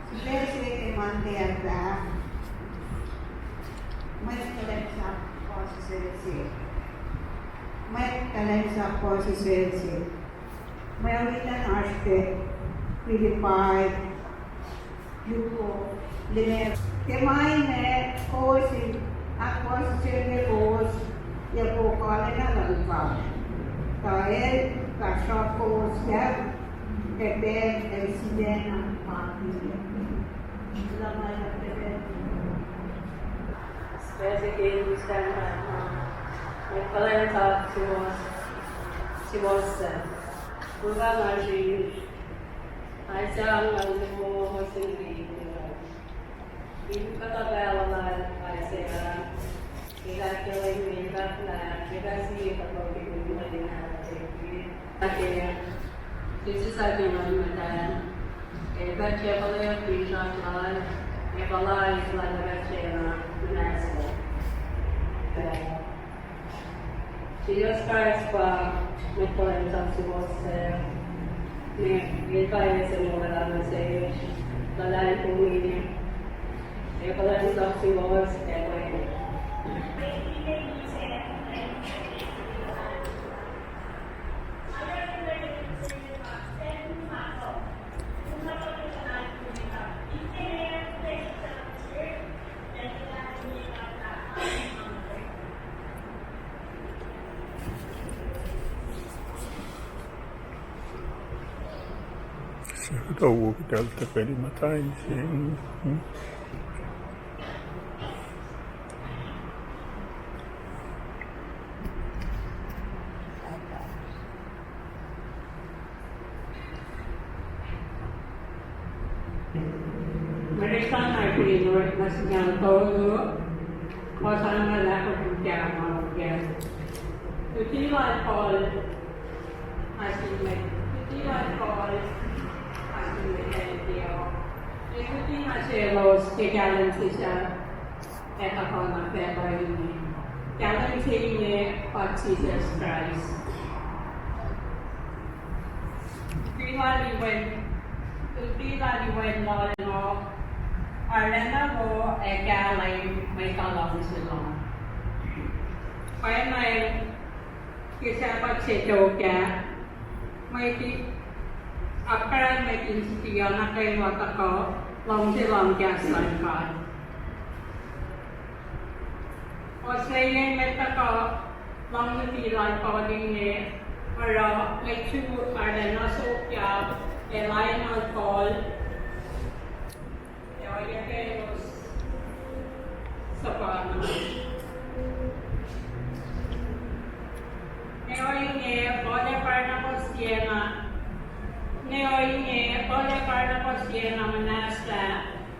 Sifac se ke Monday ah, mwet kuhlwacnsap Puhsisacl se. Mwet kuhlwacnsap puhsisacl se. Mwe wi luhn oasr ke Philippi, luo, limekohsr. Ke ma inge kowos in ahkpuhsisaclye kowos, yac po kalena luhn God. Tuh el fahsruh kowos yacl ke pacl el sifacna fahk inge. Luhman ke pacl. Srihpac se ke Lustan, mwet kuhlwacnsap suwohs, suwohs se. Kuloh na srihk, Isaiah angngaul luo, fuhs singucul. In kuhtuh pacl lal Isaiah, el ahkkahlwemye, el fahk lah, el fah sie kuhtuh ke mwe lwen ah, Ahkkahlwemye, Jisus El ke Nguhn Muhtahl, El fah tiac fuhlweack finsrak Lal, ac puhla eklac lal fah tiacna muhnahslah. Jisus Kraist pa mwet kuhlwacnsap suwohs se, ne El fah ase molwelah nuh sesr, luhlahlfongi, ac kuhlwacnsap suwohs, ac mwe Sekuhtuh wo kuhtuh tuhkweni muhta se. Mwe lihksreni Lord, ma singucul tolu, Hosanna, lahkohkihn kahs ma luhn God. Luti lal Paul, ma sin mwet, luti lal Paul, ma sin mwet Antioch. Luti nuh selos ke kahlwem se suc ac tuhkuh nuh facluh inge. Kahlwem se inge pa Jisus Kraist. Luti lal Iwen, luti lal Iwen lal ngo, arulacna wo ac kahlwem mwet uh luhngse lal. Pwacnwacng ke Sabbath se tok ah, mwet in, apkuhran mwet in siti uh nuh kwewa tuhkuh luhngse lal kahs luhn God. Ohsreyuck met tuhkuh luhng luti lal Paul inge, oruh mwet Jew arulacna sokyak, ac lain lal Paul, ac oacyacpac elos suhpwacma. Ne ohinge, Paul ac Barnabas siena, ne ohinge, Paul ac Barnabas siena muhnahslah,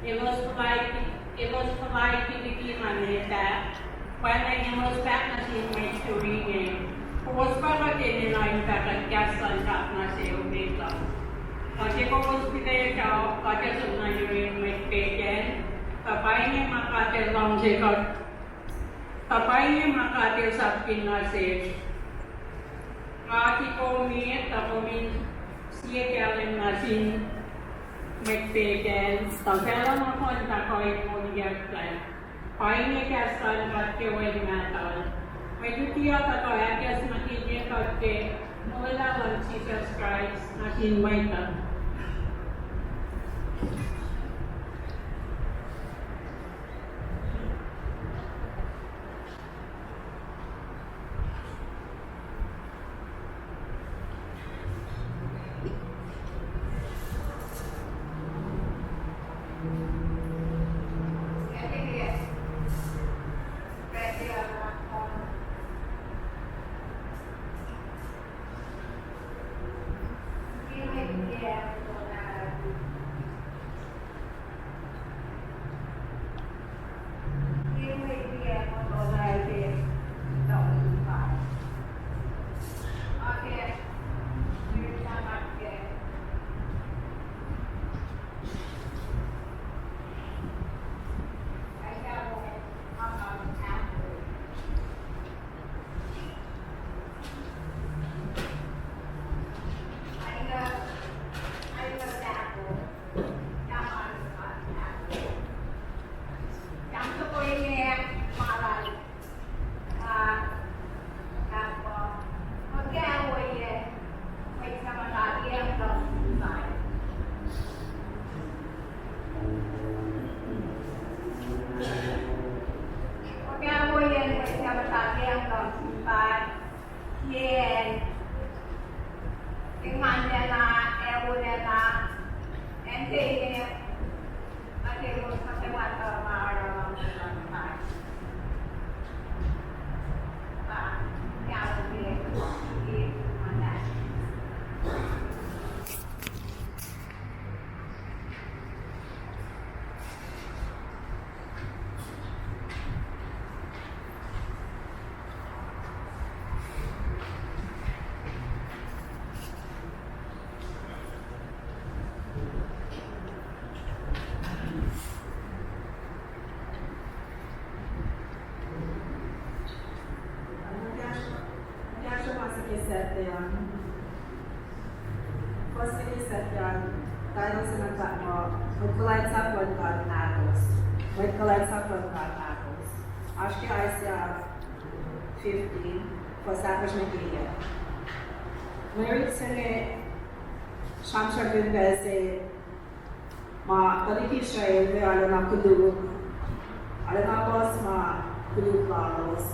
elos puhlaik-, elos puhlaikihn liki ma met ah, pwacnwacng elos fahk nuh sin mwet Jew inge, kowos pa kuht enenuh in fahkwack kahs luhn God nuh sel met uh. Kuht ac kowos pihlesruh, kuht ac som nuh yurin mwet Pagan, tuh pa inge ma God El luhngse kuht, tuh pa inge ma God El sapkihn nuh sesr. Nga tikomi, tuh kom in sie kahlwem nuh sin mwet Pagan, tuh facluh nohfohn tuhkuh in moliyucklac. Pa inge kahs luhn God ke wen mahtuh. Mwe luti uh tuhkuh ahkacsmakihnye kuht ke molwelah luhn Jisus Kraist nuh sin mwet uh. Kahsruh ma se ke Saturday an. First se ke Saturday an, title se inge fahk muh, Mwet Kuhlwacnsap luhn God Ahkos. Mwet Kuhlwacnsap luhn God Ahkos. Oasr ke Isaiah fifteen, fuhs ahkosr nuh ke yac. Mwe rit se inge sramsramkihn pacl se ma tuhlihk Israel inge arulacna koluk, arulacna puhs ma koluk lalos,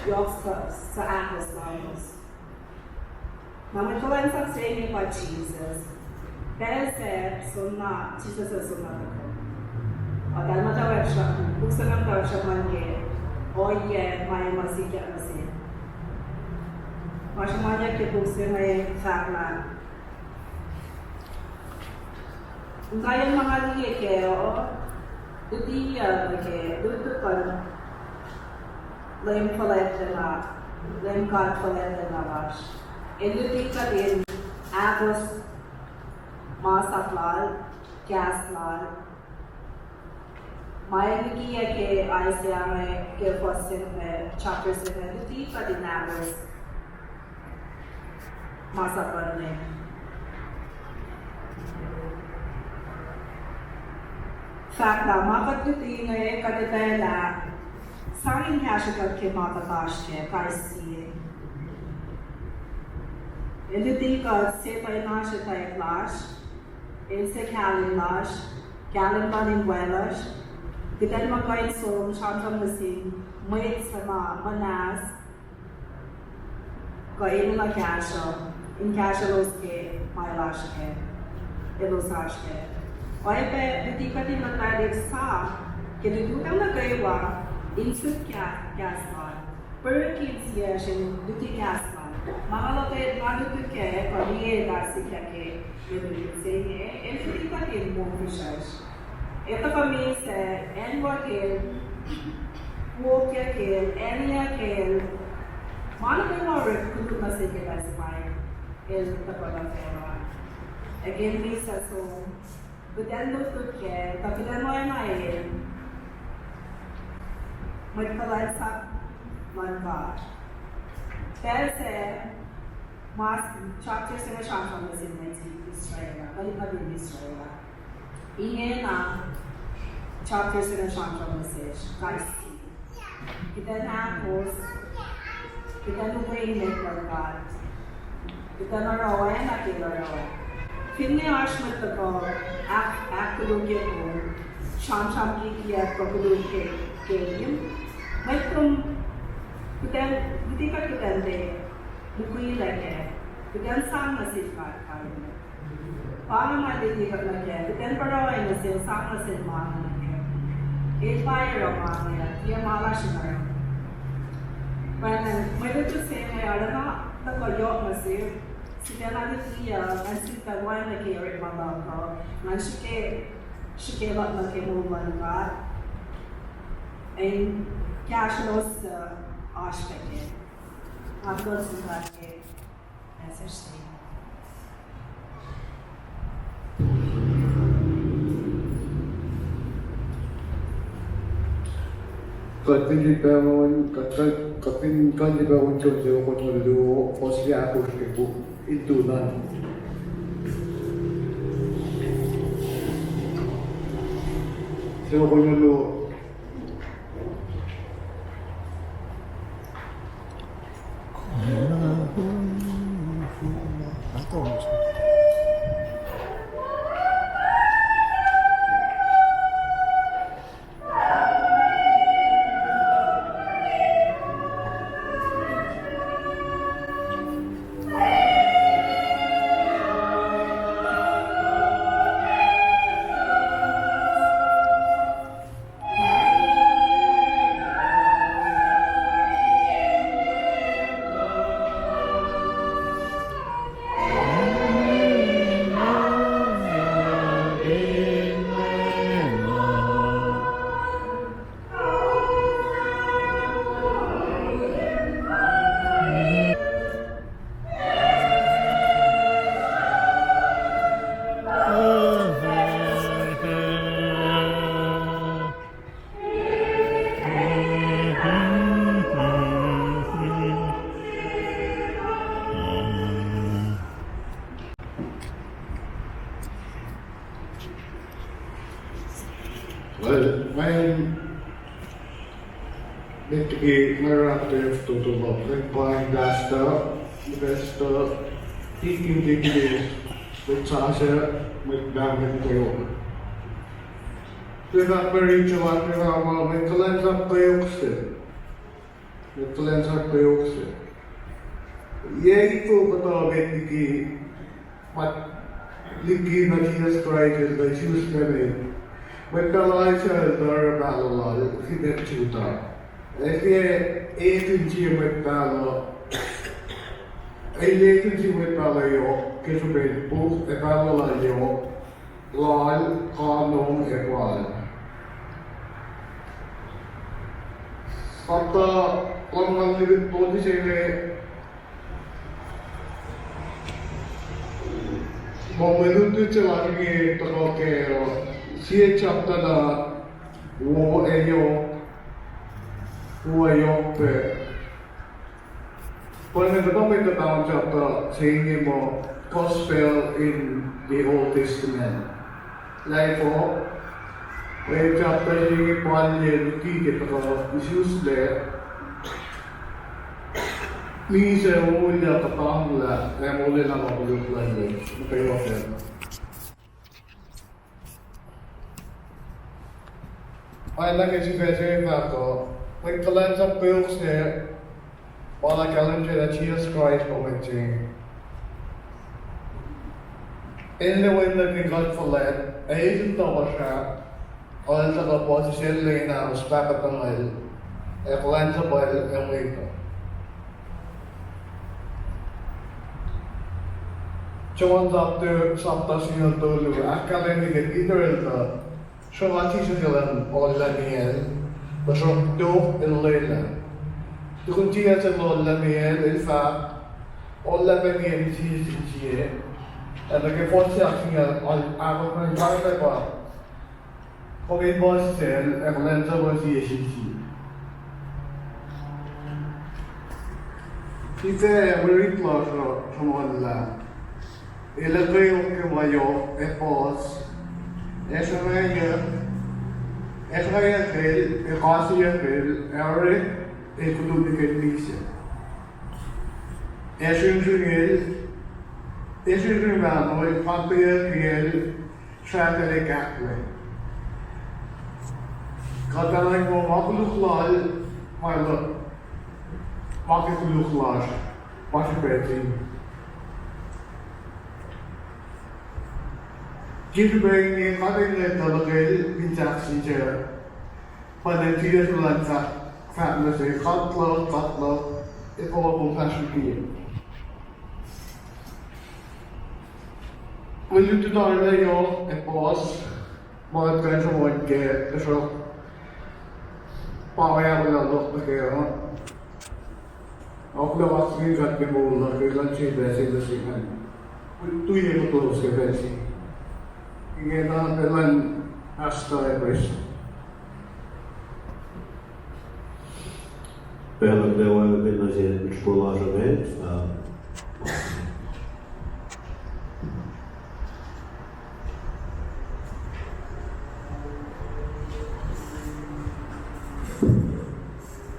yohk suc, suc ahkos lalos. Na mwet kuhlwacnsap se inge pa Jisus. Pacl se soenna, Jisus el soenna tuhkuh. Eltahl muhtwacwacack sra-, puk se inge muhtwacwacack sruhmuhn ke ohiyac ma el ma sikyak nuh sin. Ma sruhmuhnyuck ke puk se inge fahk lah Inkaiyacn ma nga liye kac uh, lutiyuck nuh ke lutlut luhn Leum fuhlwactlana, Leum God fuhlwactlana lasr. El luti kuht in ahkos masap Lal, kahs Lal. Ma el likiyac ke Isaiah inge, ke fuhs se inge, chapter se inge, luti kuht in ahkos masap luhn Leum. Fahk lah ma kuht luti inge kuht etwaclah sang in kahsruh kuht ke ma kuht oasr kac, kais sie. El luti kuht se pa in oasr etwacack lasr, el se kahlwem lasr, kahlwem luhn inwaclasr, kuht in muhkwena som sramsram nuh sin mwet suc ma muhnahs, kuh enenuh kahsruh, in kahsrwelos ke ma elos oasr kac, elos oasr kac. Oacyacpac luti kuht in muhtwaclihk sa ke lututacng nuh kwewa in suk kahs Lal. Pwacrkihn sie srihk in luti kahs Lal. Ma nga luhngse, nga lutlut kac, kuh liye lah sikyak ke mwe lutlut se inge, el luti kuht in moul fihsracsr. El tuhkuh misac, acn wo kacl, wokyak kacl, acnweyuck kacl, ma nuh kwewa orek koluk nuh sel ke pacl se ma el tuhkuh nuh facluh. Ac ke misac som, kuht in lutlut kac, tuh kuht in oacna el, mwet kuhlwacnsap luhn God. Pacl se, ma chapter se inge sramsram nuh sin mwet Israel, tuhlihk nuhtin Israel. Ingena chapter se inge sramsram nuh sesr kais sie. Kuht in ahkos, kuht in ukwe met luhn God. Kuht in oruh oacna ke el oruh. Finne oasr mwet tuhkuh ahk-, ahkkolukye kom, sramsram kikiacp kuh koluk ke, ke im, mwet kom, kuht in, luti kuht kuht in tiac mukwilac kac, kuht in sang nuh sin God kain. Pa inge ma luti kuht nuh kac, kuht in pruhe nuh sel, sang nuh sel ma inge nuh kac. El pa oruh ma inge, tiac ma lasr in oruh. Pwacnwacng, mwe lutlut se inge arulacna tuhkuh yohk nuh sihk, sifacna luti uh, ac sifacna wacngihn nuh ke orekma luhk uh, ngan srihke, srihke luhk nuh ke moul luhn God, ac in kahsrwelos suc oasr pac kac. Nga kuloh sin God ke message se. Kuht fin liye pac on, kuht, kuht, kuht fin kuh in liye pac on John se ohnkohsr nuh luo, fuhs ahkosr ke puk Into None. Se ohnkohsr nuh luo. Well, mweyen met liki nga oruh ahkuhtweyac fototo luhk, kuht paing pastor, pastor, deacon, deaconess, mwet sasuc, mwet pahng, mwet kweok. Tiac fahk pac riti lasr inge, ma mwet kuhlwacnsap kweok se. Mwet kuhlwacnsap kweok se. Yac itu kuhtuh met liki, ma liki na Jisus Kraist el tuh isuslac met, mwet pahluh Isaiah el tuh oruh pahluh lal fin acn Judah. El tiac ekihn sie mwet pahluh, el ekihn sie mwet pahluh yohk ke srihpen puk ac pahluh lal yohk, lal, kanong ac pal. Sapta lumngaul likin tolu se inge, ma mwe lutlut se lasr inge tuhkuh ke, uh, sie sapta na wo ac yohk, wo ac yohk pac. Pwacnwacng kuhtuh mwet kuhtuh sapta se inge muh Gospel in the Old Testament. Lah efuh, mwe sapta se inge palye luti ke tuhkuh isuslac, misac ollah kuhtanglah ac molwelah ma koluk lal mwet nuh kwewa pacna. Aellah ke sifac se fahk uh, mwet kuhlwacnsap kweok se, pa lah kahlwem se lah Jisus Kraist pa mwet se inge. El ac wen nuhtin God fuhlwact, ac eis in tohkohsrah, el tuhkuh puhsisacl lwen ahkos pahkotwacngwel, ac kuhlwacnsapwacl ac mwet uh. John sapta, sapta singucul tolu, ahkkahlwemye ke Peter el tuh, sruhnga Jisus el an ohllah miyacl, tuhsruhk tok el lwelah. Tukun Jisus el ohllah miyacl, el fahk, ohllah pac miyacl sie sin sie, ac nuh ke fuhs se ahksingucul ahkosr, pa, kom in puhsisacl ac kuhlwacnsap sie sin sie. Sifac mwe rit lasr uh sruhmuhnlah, el ac kweok ke ma yohk ac puhs, ac sruhngwacyuck, ac sruhngwacyuck el, ac kasiyuck el, ac orek el koluk nuh ke misac, ac sringsring el, ac sringsring mahno el, pwacpweyuck el, srahkacl ac kahkle. Kuht enenuh in muh ma koluk lal, ma, ma ke koluk lasr, pa srihpac se inge. Ke srihpac inge kuht enenuh in tuhlihk el in sahkseng se, pa na Jisus el an fahk, fahk nuh se, kuht luhk, kuht luhk, efuh kom fahsr liki? Mwe lutlut arlac yohk ac puhs, ma kuht kuh in sruhmuhn kac, tuhsruhk pa ma ahkolah luhk nuh kac uh. Ahkolah kaksakihn God ke moul lasr ke kuht sifacna se nuh se ingacn. Tuyak ke kowos ke pacl se inge. Ingena elan pastor ac prestuhn. Pacl nuh kwewa, pacl nuh sin mwet lasr inge, uh,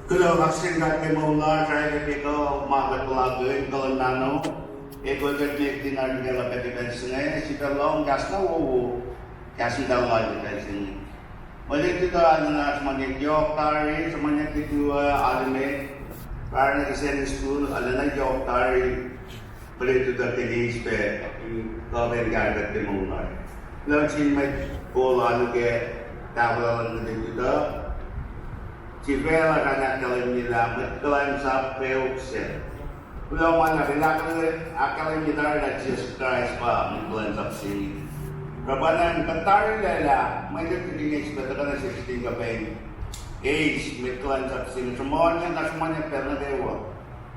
kuloh kaksakihn God ke moul lasr, srihpac ke kuh ma kuht puhlakihn, kuh luhn mahno, ac kuht kihtin arulacna pac ke pacl se inge, sifacna lohng kahs na wowo, kahs in pacl lal ke pacl se inge. Mwe lutlut uh arulacna sruhmuhnyuck yohk tari, sruhmuhnyuck ke tuh, uh, arulacna, arulacna ke Sunday school, arulacna yohk tari, mwe lutlut uh ke eis pac, kuh pac in kahsruh kuht ke moul lasr. Kuloh sin mwet kol alu ke tahfwelah luhn mwe lutlut uh. Sifac lasr an ahkkahlwemye lah mwet kuhlwacnsap kweok se. Kuloh ma luhlahp, ahkkahlwemye tari lah Jisus Kraist pa mwet kuhlwacnsap se inge. Oruh pa na kuht tari lwelah, mwe lutlut inge sifacna tuhkuh nuh sesr in kuh pac in eis mwet kuhlwacnsap se inge, sruhmuhn, na sruhmuhnyuck pacl nuh kwewa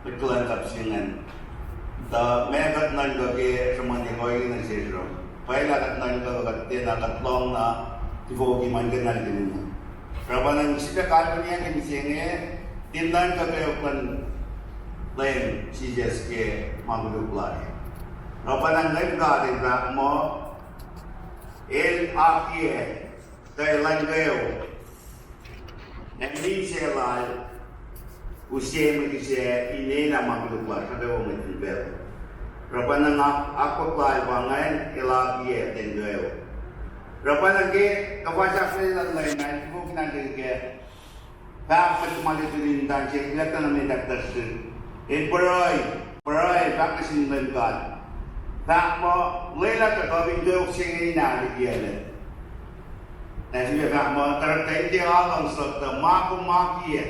mwet kuhlwacnsap se ingacn. Tuh meac kuht nuhnkuh ke sruhmuhnyuck ohinge nuh sesr uh? Pwacye lah kuht nuhnkuh kuht tiacna, kuht lohng na tifoki ma in kuhnahlkihnna. Oruh pa na sifilpac kalweni ke mihsenge, tiac nuhnkuh kweok luhn Leum Jisus ke ma koluk lasr. Oruh pa na Leum God El fahk muh, El akiyac tuh elan kweok. Ac misac lal, use mwe kihsac in elah ma koluk lasr nuh kwewa mwet in pacl. Oruh pa na nga akwuck lal pa ingacn, el akiyac ten kweok. Oruh pa na ke kuhfa sahflah luhn Leum an, fokihn an ke fahk mwet ma lutlut in muhta se, kuht kuh na met ahktuhsr. El pruhe, pruhe, fahk nuh sin Leum God. Fahk muh, lwelah tuh kuh in kweok se inge in ahkkweye. Na sifilpac fahk muh, tari kuht in tiac luhngse tuh ma kom akiyac,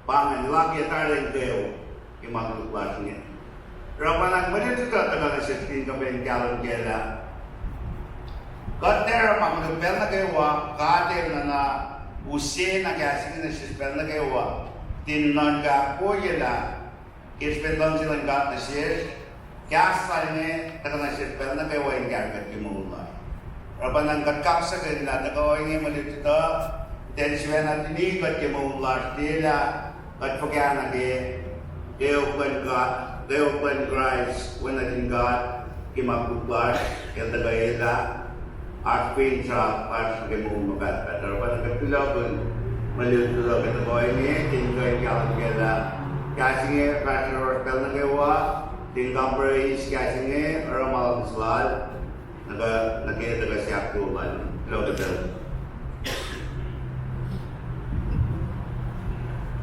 pa ingacn, el akiyac tari in kweok ke ma koluk lasr inge. Oruh pa na mwe lutlut uh tuhkuh nuh sesr in kuh pac in kahlwem kac lah kuht tiac oruh ma koluk pacl nuh kwewa, God El nuhna use na kahs inge nuh sesr pacl nuh kwewa, tin nuhnkuh ahkwoyelah ke srihpen luhngse luhn God nuh sesr, kahs lal inge tuhkuh nuh sesr pacl nuh kwewa in kahsruh kuht ke moul lasr. Oruh pa na kuht kaksakihn lah tuhkuh ohinge mwe lutlut uh, ten sifacna tuni kuht ke moul lasr, tiac lah kuht fuhkah nuh ke kweok luhn God, kweok luhn Kraist, Wen nuhtin God, ke ma koluk lasr, El tuhkuh elah oasr finsrak lasr ke moul ma pahtpaht. Oruh pa na kuht kuloh ke mwe lutlut uh ke tuhkuh ohinge, in kuh in kahlwem kac lah kahs inge fahsr yohrohsr pacl nuh kwewa, in kampare eis kahs inge, oruh ma luhngse lal, nuh ke, nuh ke tuhkuh sahk lal, kuloh ke pacl.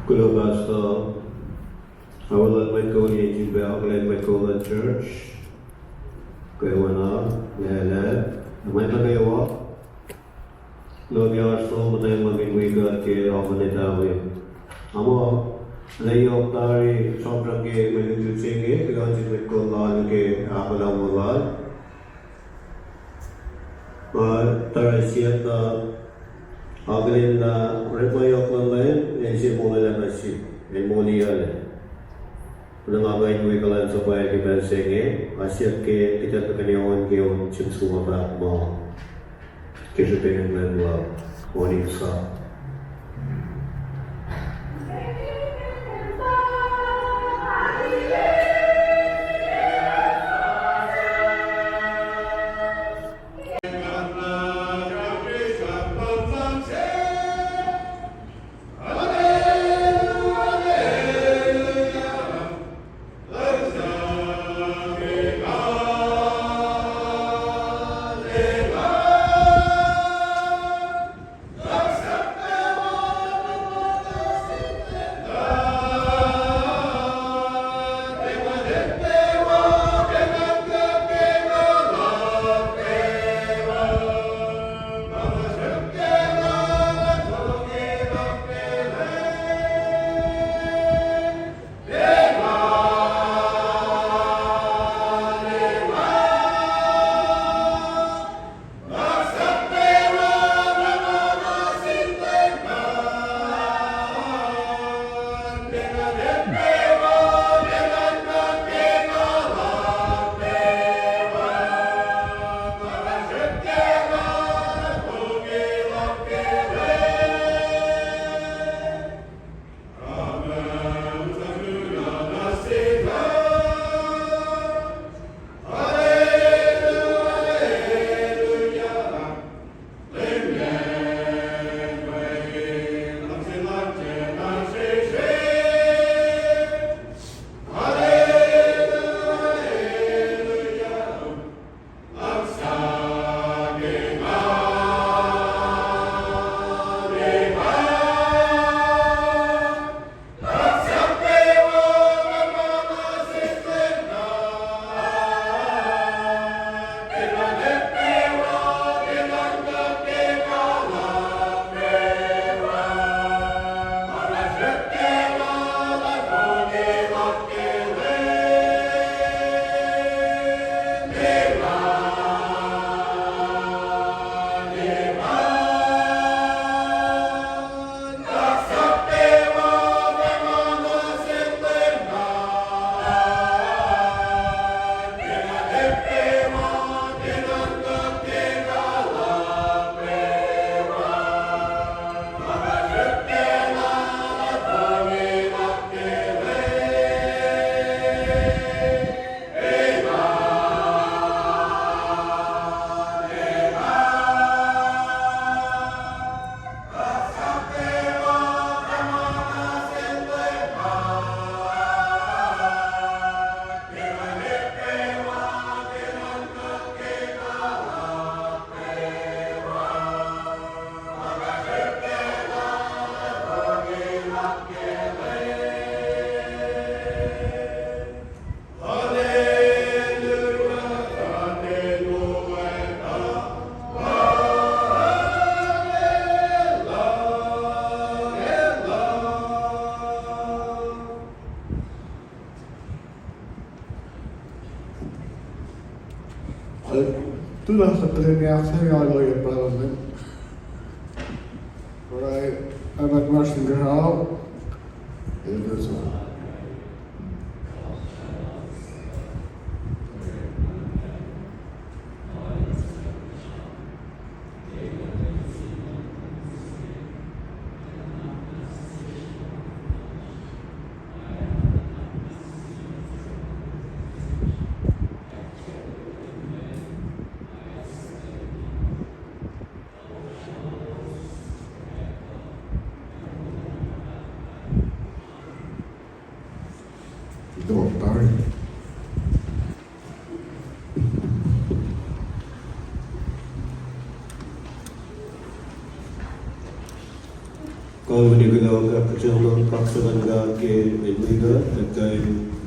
Kuloh, Pastor. Arulacna mwet kol ye Jimbe, arulacna mwet kol luhn church. Kwewana, lwelah, mwet nuh kwewa. Lotweack oasr som muhtwacn ma min wi kuht ke akmuhnetawi. Ama, na yohk tari sramsram ke mwe lutlut se inge, kuloh sin mwet kol lal ke ahkolah wo lal. Ma tari siyuck na akihlen na orekma yohk luhn Leum, El se molwelah nuh sihk, El moliyuclac. Na nga kuh in wi kuhlwacnsap ke pacl se inge, a siyuck ke kuht tuhkweni on ke on sihm suma fahk ma ke srihpen Leum lal, on in sa. Tuh na sa pacl in ahksahfyelah lawyer brother men. Oruh, Amak Martin Gerhal. Elder Zon. Ito tari. Kalmac kuloh, kuht kuh in kaksakuhn God ke el wi kuht, kuht kuh in